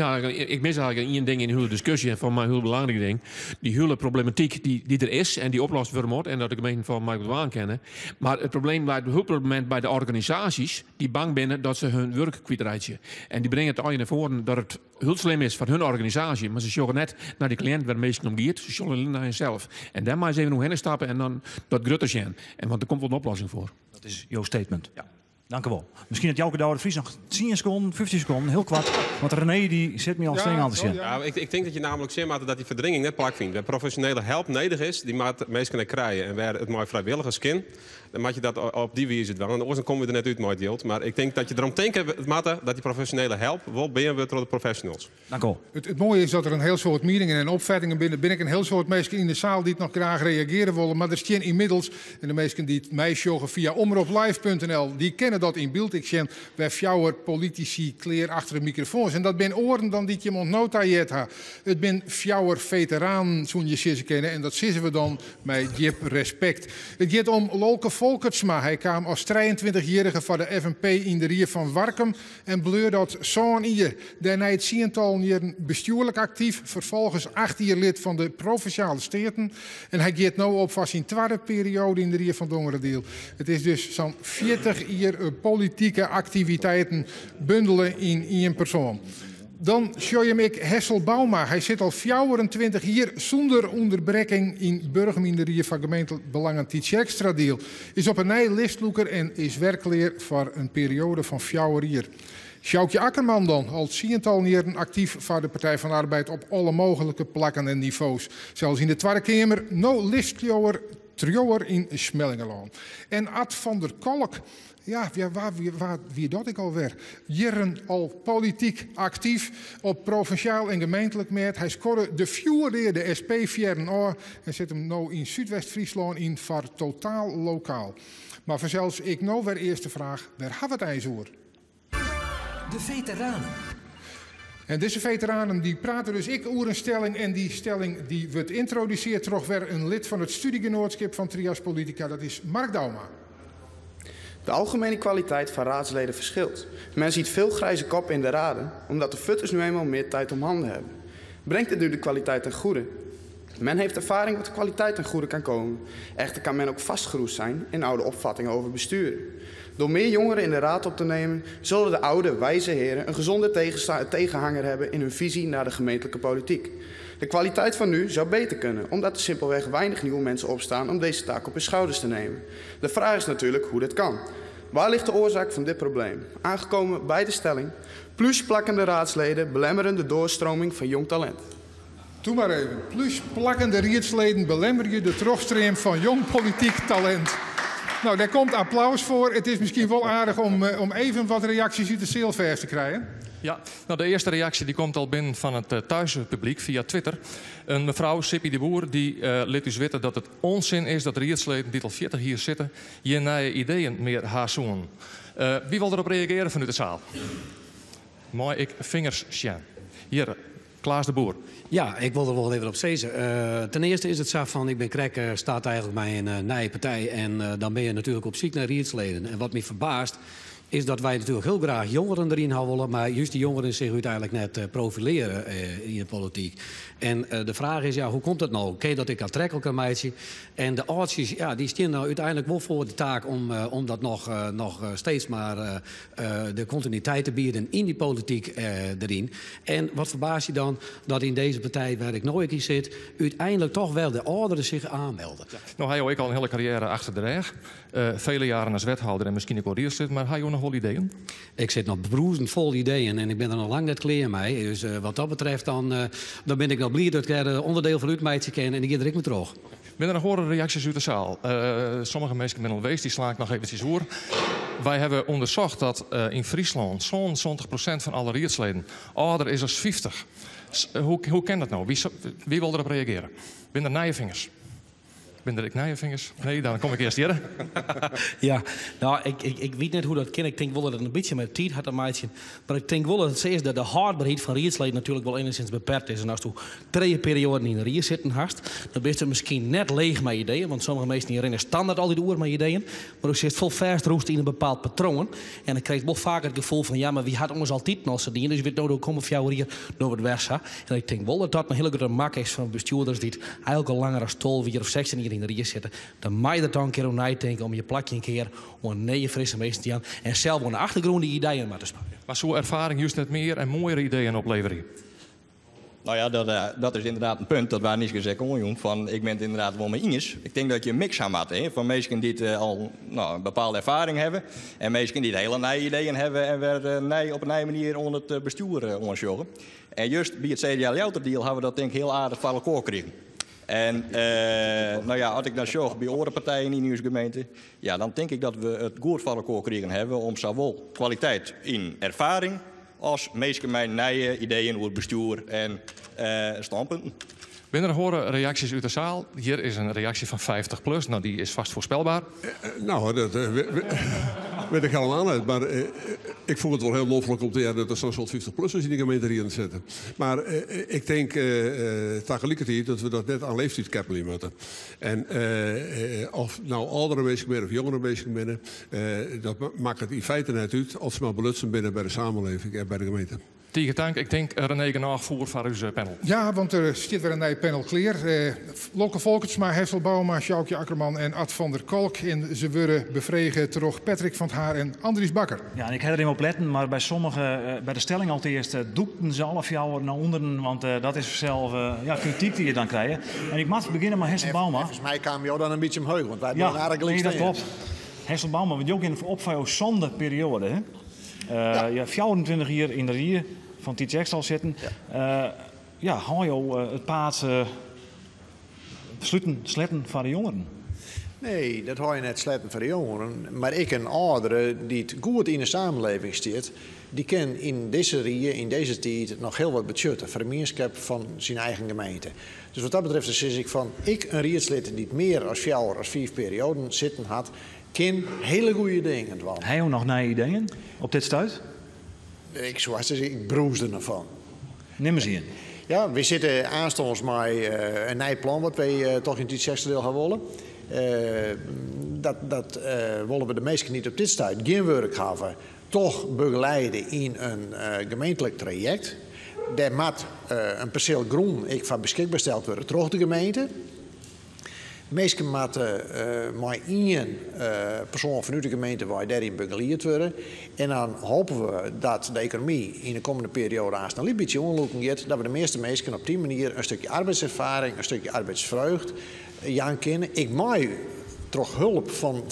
ik mis eigentlik ien ding yn de hiele diskusje en foar my in hiel belangryk ding. Dy hiele problematyk dy't der is en dy't oplost wurde moat en dat de gemeenten foar my dwaan kinne. Mar it probleem leit op it momint by de organisaasjes dy't bang binne dat se hun wurk kwytreitsje. En dy bringe it allegear nei foaren dat it hiel slim is foar hun organisaasje, mar se sjogge net nei de kliïnt wêr minsken om giet, se sjogge allinne nei harsels. En dêr meie se even oerhinne stappe en dan dat grutter sjen. En want der komt wol in oplossing foar. Dat is jo statement. Ja. Dank u wol. Miskien dat Jouke Douwe de Vries noch 10 sekonden, 15 sekonden, hiel koart. Want René dy sit my al strang oan te sjen. Ja, ik tink dat je namelijk sjen moatte dat dy ferdringing net plakfynt. Wêr profesjonele help nedich is, dy moat minsken ek krije. En wêr it mei frijwilligers kin, dan moat je dat op dy wize dwaan. Want oars dan komme we der net út mei it jild. Mar ik tink dat je derom tinke moatte dat dy profesjonele help wol bean wurdt troch de professionals. Dank u wol. It moaie is dat der in hiel soad mieningen en opfettingen binne. Der binne ek in hiel soad minsken yn de saal dy't noch graach reagearje wolle. Mar der stean ynmiddels, en de minsken dy't my sjogge fia omroplive.nl, dy kinne dat yn byld ek sjen, wer fjouwer politisy klear achter de mikrofoans. En dat binne oaren dan dy't jim oant no ta heard ha. It binne fjouwer feteranen, soene je sizze kinne, en dat sizze we dan mei djip respekt. It giet om Lolke Folkertsma. Hy kaam as 23-jierrige foar de FNP yn de rie fan Warkum en bleau dat sân jier. Dêrnei tsientallen jierren bestjoerlik aktyf, ferfolgens 8 jier lid fan de Provinsjale Steaten. En hy giet no op foar syn twadde perioade yn de rie fan Dongeradiel. It is dus sa'n 40 jier politike aktiviteiten bundele yn ien persoan. Dan sjoch jim ek Hessel Bouma. Hy sit al 24 jier sûnder ûnderbrekking yn Burgum yn de rie fan gemeentebelangen Tytsjerksteradiel. Is op 'e nij listlûker en is wer klear foar in perioade fan fjouwer jier. Sjoukje Akkerman dan, al tsientallen jierren aktyf foar de Partij van de Arbeid op alle mooglike plakken en nivo's. Sels yn de Twadde Keamer, no listljower triuwer yn Smellingerlân. En Ad van der Kolk, ja, wa wie dat ek alwer? Jierren al polityk aktyf op provinsjaal en gemeentlik mêd. Hy skodde de fjoerreade SP-fearren ôf en sit him no yn Súdwest-Fryslân yn foar Totaal Lokaal. Mar fansels ek no wer earst de fraach, wêr ha we it eins oer? De veteranen. En dizze feteranen dy prate dus ek oer in stelling en dy stelling dy wurdt yntrodusearre troch wer in lid fan it studiegenoatskip fan Trias Politica, dat is Mark Douma. De algemene kwaliteit van raadsleden verschilt. Men ziet veel grijze koppen in de raden, omdat de futters nu eenmaal meer tijd om handen hebben. Brengt dit nu de kwaliteit ten goede? Men heeft ervaring wat de kwaliteit ten goede kan komen. Echter kan men ook vastgeroest zijn in oude opvattingen over bestuur. Door meer jongeren in de raad op te nemen, zullen de oude, wijze heren een gezonde tegenhanger hebben in hun visie naar de gemeentelijke politiek. De kwaliteit van nu zou beter kunnen, omdat er simpelweg weinig nieuwe mensen opstaan om deze taak op hun schouders te nemen. De vraag is natuurlijk hoe dit kan. Waar ligt de oorzaak van dit probleem? Aangekomen bij de stelling: plus plakkende raadsleden belemmeren de doorstroming van jong talent. Doe maar even. Plus plakkende riedsleden belemmeren de trochstream van jong politiek talent. Nou, daar komt applaus voor. Het is misschien wel aardig om even wat reacties uit de sealvers te krijgen. Ja, nou, de eerste reactie die komt al binnen van het thuispubliek via Twitter. Een mevrouw, Sippy de Boer, die liet dus weten dat het onzin is dat riedsleden die al 40 hier zitten, je nieuwe ideeën meer hazoen. Wie wil erop reageren vanuit de zaal? Mooi, ik vingers sjen. Hier, Klaas de Boer. Ja, ik wil er wel even op zeggen. Ten eerste is het zo van, ik ben krek, staat eigenlijk bij een nieuwe partij. En dan ben je natuurlijk op zoek naar riedsleden. En wat me verbaast, is dat wij natuurlijk heel graag jongeren erin houden willen, maar juist die jongeren zich uiteindelijk net profileren in de politiek. En de vraag is, hoe komt dat nou? Ken je dat ik aantrekkelijk meisje? En de oudjes, die staan nou uiteindelijk wel voor de taak om dat nog steeds maar de continuïteit te bieden in die politiek erin. En wat verbaast je dan? Dat in deze partij waar ik nooit in zit, uiteindelijk toch wel de ouderen zich aanmelden. Ja. Nou, hij heeft ook al een hele carrière achter de rug. Vele jaren als wethouder en misschien ook wel eerst, maar hij heeft nog wel ideeën? Ik zit nog broezend vol ideeën en ik ben er nog lang net klaar mee. Dus wat dat betreft, dan ben ik nog blij dat ik er onderdeel van uitmeidje ken en die ga er ik me terug. Ben er nog horen reacties uit de zaal? Sommige mensen zijn al geweest, die sla ik nog eventjes oor. Wij hebben onderzocht dat in Friesland zo'n 70% van alle rietsleden ouder is dan 50. Hoe kan dat nou? Wie wil erop reageren? Ben er nije vingers? Ben er ik nije vingers? Nee, dan kom ik eerst hier. Ja, nou, ik weet net hoe dat ken. Ik denk wel dat het een beetje met tijd had, een meisje. Maar ik denk wel dat het is dat de hardbaarheid van rietsleden natuurlijk wel enigszins beperkt is. En als je 2 perioden in de rier zitten hast, dan ben je misschien net leeg met ideeën. Want sommige mensen die rennen standaard al die oer met ideeën. Maar je zit vol vastroest in een bepaald patroon. En dan krijg je wel vaker het gevoel van, ja, maar wie had ons altijd nog zo dingen? Dus je weet nou, kom of jou hier door het weg. En ik denk wel dat dat een hele grote mak is van bestuurders die het eigenlijk al langer als 12 jaar of 16 jaar in de rier zitten. Dan mag je er dan een keer om nadenken om je plakje een keer om een nieuwe frisse meester te gaan en zelf op de achtergrond die ideeën maar te sparen. Maar zo'n ervaring juist net meer en mooiere ideeën opleveren? Nou ja, dat is inderdaad een punt dat waar niet gezegd kon, jong, van ik ben het inderdaad wel mee eens. Ik denk dat je een mix aan maakt, hè, van mensen die het al, een bepaalde ervaring hebben en mensen die het hele nieuwe ideeën hebben en weer op een nieuwe manier onder het bestuur onderzoeken. En juist bij het CDA Ljouwerterdiel hebben we dat denk ik heel aardig van elkaar gekregen. En als ik dan zorg bij andere partijen in de gemeente, dan denk ik dat we het goed van elkaar gekregen hebben om zowel kwaliteit in ervaring als meestal mijn nieuwe ideeën over bestuur en standpunten. Binnen horen reacties uit de zaal. Hier is een reactie van 50 plus. Nou, die is vast voorspelbaar. Nou, dat weet ik helemaal niet. Maar ik vond het wel heel loffelijk om te zeggen dat er zo'n soort 50-plussers in de gemeente hier aan het zetten. Maar ik denk tegelijkertijd dat we dat net aan leeftijd koppelen moeten. En of nou oudere mensen zijn of jongere mensen zijn, dat maakt het in feite net uit als ze maar belutsen binnen bij de samenleving en bij de gemeente. Tegen dank. Ik denk René Genaag voor van uw panel. Ja, want er zit weer een nieuw panel klaar. Lolke Folkertsma, Hessel Bouma, Sjoukje Akkerman en Ad van der Kolk. En ze worden bevregen door Patrick van het Haar en Andries Bakker. Ja, en ik heb er in op letten, maar bij sommige, bij de stelling al eerst, doekten ze alle jou naar onderen. Want dat is zelf kritiek die je dan krijgt. En ik mag beginnen met Hessel Bouma. Volgens mij kwam jou dan een beetje omhoog, want wij Ja, hebben aardig nee, dat links klopt. Hessel Bouma, want je ook in op van jouw zonde periode, hè? Ja, 24 hier in de rier van Tytsjerksteradiel zitten. Hou je het paard sletten van de jongeren? Nee, dat hou je net sletten van de jongeren. Maar ik een oudere die het goed in de samenleving zit, die kan in deze rier, in deze tijd, nog heel wat bechutten voor de gemeenschap van zijn eigen gemeente. Dus wat dat betreft is ik van, ik een rietslid die het meer als 4 als 5 perioden zitten had, kan hele goede dingen doen. Hij ook nog nieuwe ideeën op dit stuit? Ik, zoals ik broesde ervan. Nim ris ien. Ja, wy sitte aanstâns mei in nij plan wat wy toch yn Tytsjerksteradiel ha wolle. Dat dat wolle we de minsken dy't op dit stuit gjin wurk hawwe, toch begeleide yn in gemeentlik trajekt. Dêr moat in perseel grûn ek foar beskikber steld wurde troch de gemeente. Minsken moatte mei ien persoan fanút de gemeente wei dêryn begelied wurde. En dan hoopje we dat de ekonomy yn de kommende perioade aanst in lyts bytsje oanlûken giet, dat we de measte minsken op dy manier in stikje arbeidserfaring, in stikje arbeidsfreugd jaan kinne. Ek mei troch hulp fan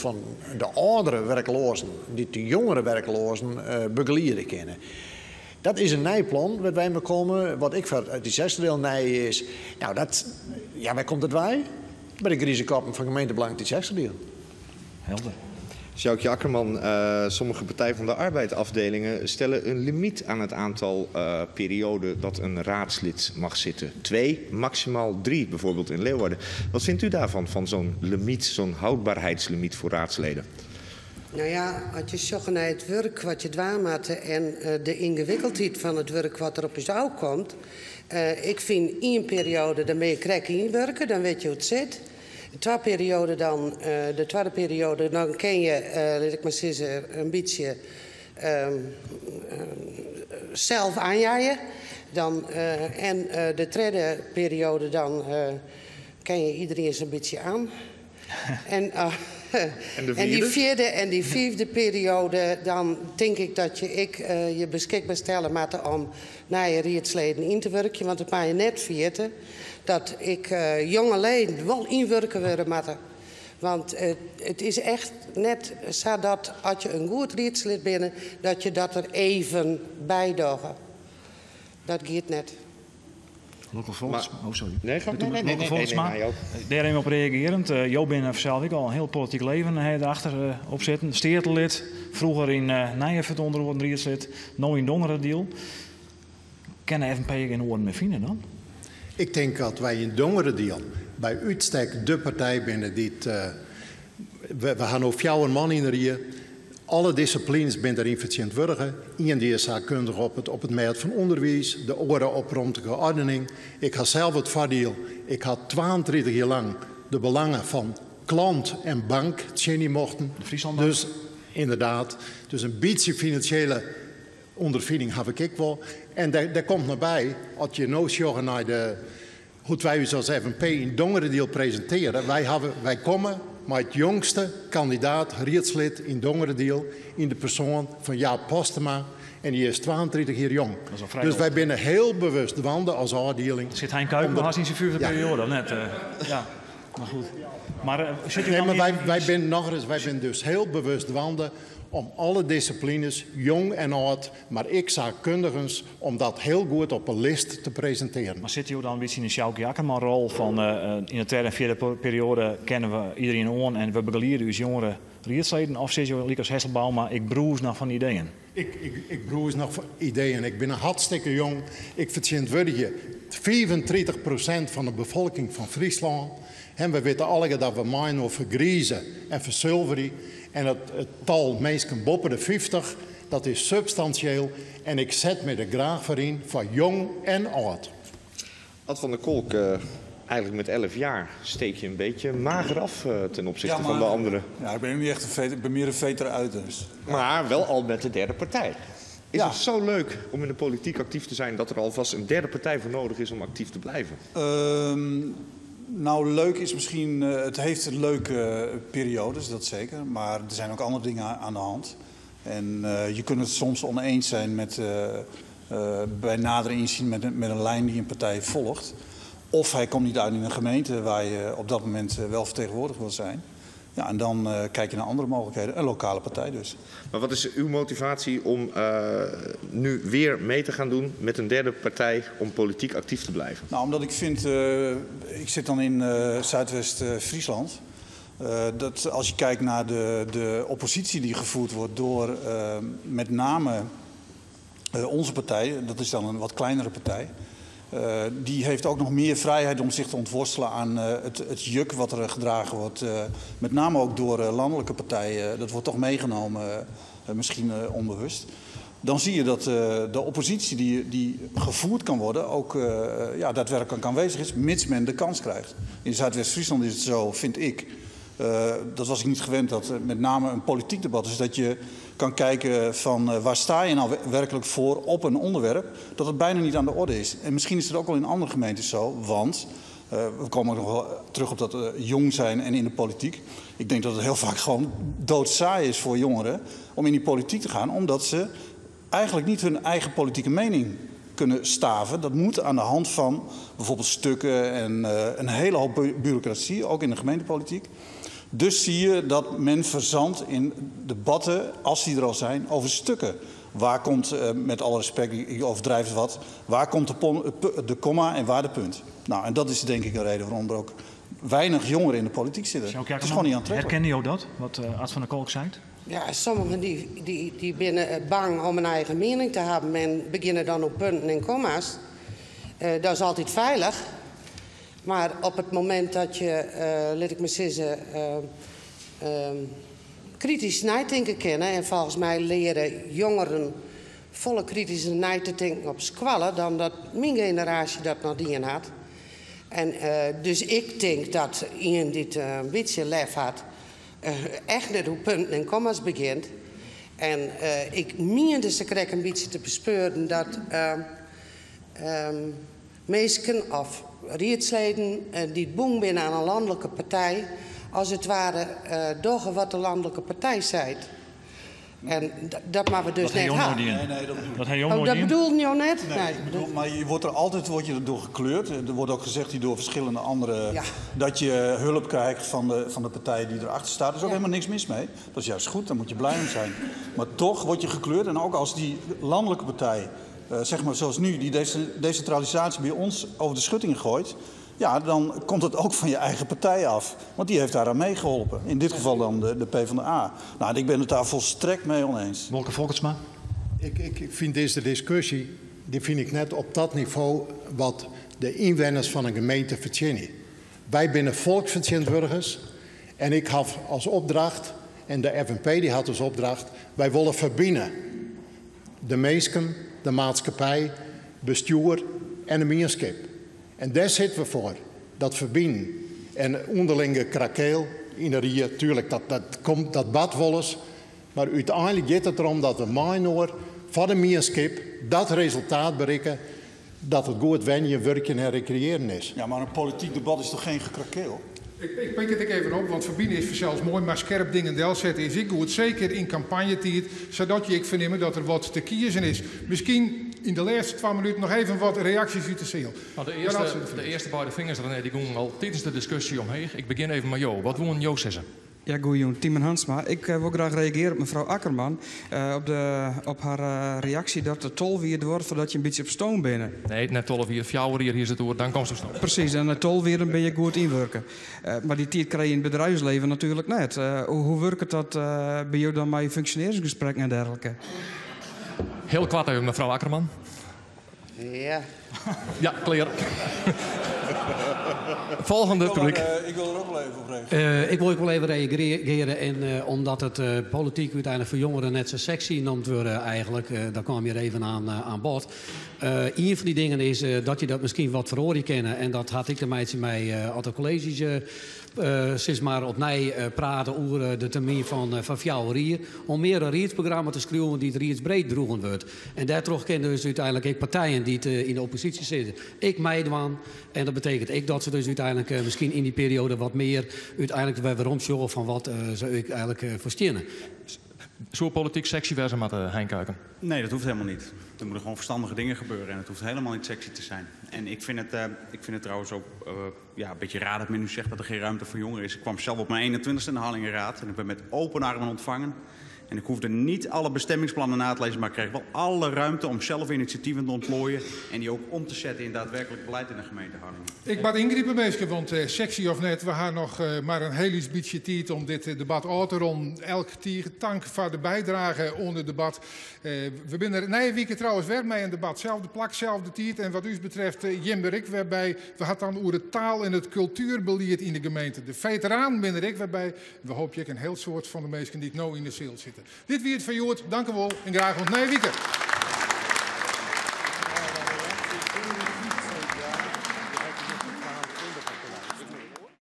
de âldere werkloazen, dy't de jongere werkloazen begeliede kinne. Dat is in nij plan wêr't wy mei komme, wat ek foar Tytsjerksteradiel nij is. Nou, dat, ja, wêr komt it wei? By de grize koppen fan Gemeentebelang Tytsjerksteradiel. Helder. Sjoukje Akkerman, sommige Partij van de Arbeid afdelingen stellen een limiet aan het aantal perioden dat een raadslid mag zitten. 2, maximaal 3, bijvoorbeeld in Leeuwarden. Wat vindt u daarvan, van zo'n limiet, zo'n houdbaarheidslimiet voor raadsleden? Nou ja, as je sjogge nei it wurk wat je dwaan moatte en de yngewikkeldheid fan it wurk wat der op ús ôfkomt. Ik fyn ien perioade, dan binne je krekt ynwurke, dan witte je hoe't it sit. De twadde perioade dan, de twadde perioade, dan kin je, lit ik mar sizze, in bytsje sels oanjeie. Dan, en de tredde perioade dan ken je iedereen sa'n bytsje oan. En, En de en dy vierde? fjirde en dy fiifde perioade, dan tink ik dat je ek je beskikber stelle moatte om nije riedsleden yn te wurkjen. Want it mei je net ferjitte dat ek jonge leden wol ynwurke wurde moatte. Want it is echt net sa dat as je in goed riedslid binne, dat je dat der even by dogge. Dat giet net. Lolke Folkertsma. Oh, sorry. Nee, ga, nee, nee, nee, Lolke nee, Folkertsma. nee, nee, Dêr even op reagearjend. Jo binne sels ek al in hiel polityk leven ha derachter op sitten. Steatelid, froeger yn Nijefurd ûnder oaren riedslid, no yn Dongeradiel. Kin de FNP gjin oaren mear fine dan? Ik tink dat wy yn Dongeradiel by útstek de partij binne dy't. We ha no fjouwer man yn de rie. Alle dissiplines binne dêryn fertsjintwurdige. Ien dy is saakkundich op it mêd fan ûnderwiis, de oare op romtlike oardening. Ik ha sels it foardiel, ik ha 32 jier lang de belangen fan klant en bank tsjinje mochten. De Friesland Dus ynderdaad, dus in bytsje finansjele ûnderfining haw ik ek wol. En dêr komt noch by, as je no sjogge nei de, hoe't wy ús as FNP yn Dongeradiel presintearje, wy hawwe, wy komme mei it jongste kandidaat riedslid yn Dongeradiel yn de persoan fan Jaap Postema en dy is 32 jier jong. Dat is al frij Dus wy âld. binne hiel bewust dwaande as ôfdieling. Sit Hein Kuiken om de noch hast yn syn fyfde Ja. perioade, of net? Ja, mar goed. Mar sit u Nee, dan mar yn wy binne nochris, wy binne dus hiel bewust dwaande om alle dissiplines, jong en âld, mar ek saakkundigens, om dat hiel goed op 'e list te presintearjen. Mar sitte jo dan in bytsje yn de Sjoukje Akkerman-rol fan yn de tredde en fjirde perioade kenne we iderien oan en we begeliede ús jongere riedsleden? Of sizze jo lykas Hessel Bouma, ik brûs noch fan ideeën? Ik brûs noch fan ideeën. Ik bin in hartstikke jong. Ik fertsjintwurdigje 35% fan de befolking fan Fryslân. En we witte allegear dat we mei-inoar fergrize en fersulverje. En it tal minsken boppe de 50, dat is substansjeel. En ik set my der graach foar yn, foar jong en âld. Ad van der Kolk, eigenlijk met 11 jaar steek je een beetje mager af ten opzichte Ja, van de maar anderen. Ja, ik ben niet echt een veter, ik ben meer een veter uit dus. Maar wel al met de derde partij. Is Ja. het zo leuk om in de politiek actief te zijn dat er alvast een derde partij voor nodig is om actief te blijven? Nou, leuk is misschien... het heeft leuke periodes, dat zeker. Maar er zijn ook andere dingen aan de hand. En je kunt het soms oneens zijn bij nader inzien met een lijn die een partij volgt. Of hij komt niet uit in een gemeente waar je op dat moment wel vertegenwoordigd wil zijn. Ja, en dan kijk je naar andere mogelijkheden, een lokale partij dus. Maar wat is uw motivatie om nu weer mee te gaan doen met een derde partij om politiek actief te blijven? Nou, omdat ik vind, ik zit dan in Zuidwest-Friesland. Dat als je kijkt naar de oppositie die gevoerd wordt door met name onze partij, dat is dan een wat kleinere partij. Die heeft ook nog meer vrijheid om zich te ontworstelen aan het juk wat er gedragen wordt. Met name ook door landelijke partijen. Dat wordt toch meegenomen, misschien onbewust. Dan zie je dat de oppositie die, die gevoerd kan worden ook ja, daadwerkelijk aanwezig is, mits men de kans krijgt. In Zuidwest-Friesland is het zo, vind ik. Dat was ik niet gewend, dat met name een politiek debat is dat je kan kijken van waar sta je nou werkelijk voor op een onderwerp, dat het bijna niet aan de orde is. En misschien is het ook wel in andere gemeentes zo, want we komen ook nog wel terug op dat jong zijn en in de politiek. Ik denk dat het heel vaak gewoon doodsaai is voor jongeren om in die politiek te gaan, omdat ze eigenlijk niet hun eigen politieke mening kunnen staven. Dat moet aan de hand van bijvoorbeeld stukken en een hele hoop bureaucratie, ook in de gemeentepolitiek. Dus zie je dat men verzandt in debatten, als die er al zijn, over stukken. Waar komt, met alle respect, ik overdrijf het wat, waar komt de komma en waar de punt? Nou, en dat is denk ik een reden waarom er ook weinig jongeren in de politiek zitten. Het is gewoon niet aantrekkelijk. Herkende jou dat, wat Ad van der Kolk zei? Ja, sommigen die zijn bang om een eigen mening te hebben en beginnen dan op punten en komma's. Dat is altijd veilig. Maar op het moment dat je, laat ik maar zeggen, kritisch nadenken kennen... en volgens mij leren jongeren volle kritische na te denken op squallen... dan dat mijn generatie dat nog die had. En dus ik denk dat iemand die het een beetje lef had... echt net hoe punten en komma's begint. En ik meende ze krek een beetje te bespeuren dat meesken of rietsleden die het boem binnen aan een landelijke partij, als het ware doggen wat de landelijke partij zei. En dat maar we dus Dat net hij ook hadden. nog niet in. Nee, nee, dat bedoel ik Dat hij ook Oh, nog dat niet in. bedoelde je net? Nee, Nee. ik bedoel, maar je wordt er altijd word je erdoor gekleurd. Er wordt ook gezegd hier door verschillende anderen Ja. dat je hulp krijgt van de partij die erachter staat. Er is ook Ja. helemaal niks mis mee. Dat is juist goed, daar moet je blij om zijn. Maar toch word je gekleurd. En ook als die landelijke partij, zeg maar zoals nu, die decentralisatie bij ons over de schutting gooit... Ja, dan komt het ook van je eigen partij af. Want die heeft daaraan meegeholpen. In dit geval dan de PvdA. Nou, en ik ben het daar volstrekt mee oneens. Wolke Folkertsma? Ik vind deze discussie, die vind ik net op dat niveau wat de inwoners van een gemeente verzinnen. Wij zijn volksvertegenwoordigers en ik had als opdracht, en de FNP die had als opdracht, wij willen verbinden. De mensen, de maatschappij, bestuur en de gemeenschap. En daar zitten we voor, dat verbinden. En onderlinge krakeel in de rie, tuurlijk, dat komt, dat bad wel eens. Maar uiteindelijk gaat het erom dat we maainoor van de gemeenschap dat resultaat bereiken dat het goed wennen, werken en recreëren is. Ja, maar een politiek debat is toch geen gekrakeel? Ik pik het ik even op, want verbinden is zelfs mooi, maar scherp dingen del zetten is ik goed. Zeker in campagnetijd, zodat je ik verneem dat er wat te kiezen is. Misschien in de laatste 2 minuten nog even wat reacties uit de zaal. Nou, Ja, laat ze het de eerste beide vingers, René, die gingen al tijdens de discussie omheen. Ik begin even met Jo. Wat wil Jo zeggen? Ja, goeie, Tiemen Hansma. Ik wil graag reageren op mevrouw Akkerman. Op haar reactie dat de tolwier wordt voordat je een beetje op stoom bent. Nee, net tolwier, fjouwer hier is het oor, dan komt ze op stoom. Precies, en de tolwier dan ben je goed inwerken. Maar die tijd krijg je in het bedrijfsleven natuurlijk net. Hoe werkt dat bij jou dan met je functioneringsgesprekken en dergelijke? Heel kwart even, mevrouw Akkerman. Ja. Ja, klaar. Volgende publiek. Ik wil er ook wel even op reageren. Ik wil ook wel even reageren. En omdat het politiek uiteindelijk voor jongeren net zo sexy noemt worden eigenlijk. Daar kwam je er even aan bod. Een van die dingen is dat je dat misschien wat verhoren kennen. En dat had ik de meidje mij altijd colleges sinds maar opnieuw praten over de termijn van fjouwer om meer een riedsprogramma te schrijven die het riedsbreed droegen wordt. En daardoor kennen dus uiteindelijk ik partijen die het in de oppositie zitten. Ik meedwan. En dat betekent ik dat ze dus uiteindelijk misschien in die periode wat meer uiteindelijk bij weer rondjoggen van wat zou ik eigenlijk voorstellen. Zo'n politiek sexy wezen met Hein Kuiken? Nee, dat hoeft helemaal niet. Er moeten gewoon verstandige dingen gebeuren en het hoeft helemaal niet sexy te zijn. En ik vind het trouwens ook een beetje raar dat men nu zegt dat er geen ruimte voor jongeren is. Ik kwam zelf op mijn 21ste in de Harlingerraad en ik ben met open armen ontvangen. En ik hoefde niet alle bestemmingsplannen na te lezen, maar ik kreeg wel alle ruimte om zelf initiatieven te ontplooien en die ook om te zetten in daadwerkelijk beleid in de gemeente Harlingen. Ik bad ingrijpen, meester, want sexy of net, we gaan nog maar een heel iets beetje tijd om dit debat uit te ronden. Elk tier tank voor de bijdrage onder het debat. We zijn er na week trouwens weer mee in debat. Zelfde plak, zelfde tijd. En wat u betreft, Jim Berik, waarbij we hadden dan over de taal en het cultuurbeleid in de gemeente. De veteraan ben ik, waarbij we hoop je een heel soort van de meesten die het nou in de zaal zitten. Dit wie it foar hjoed. Dank u wol en graach oant nije wike.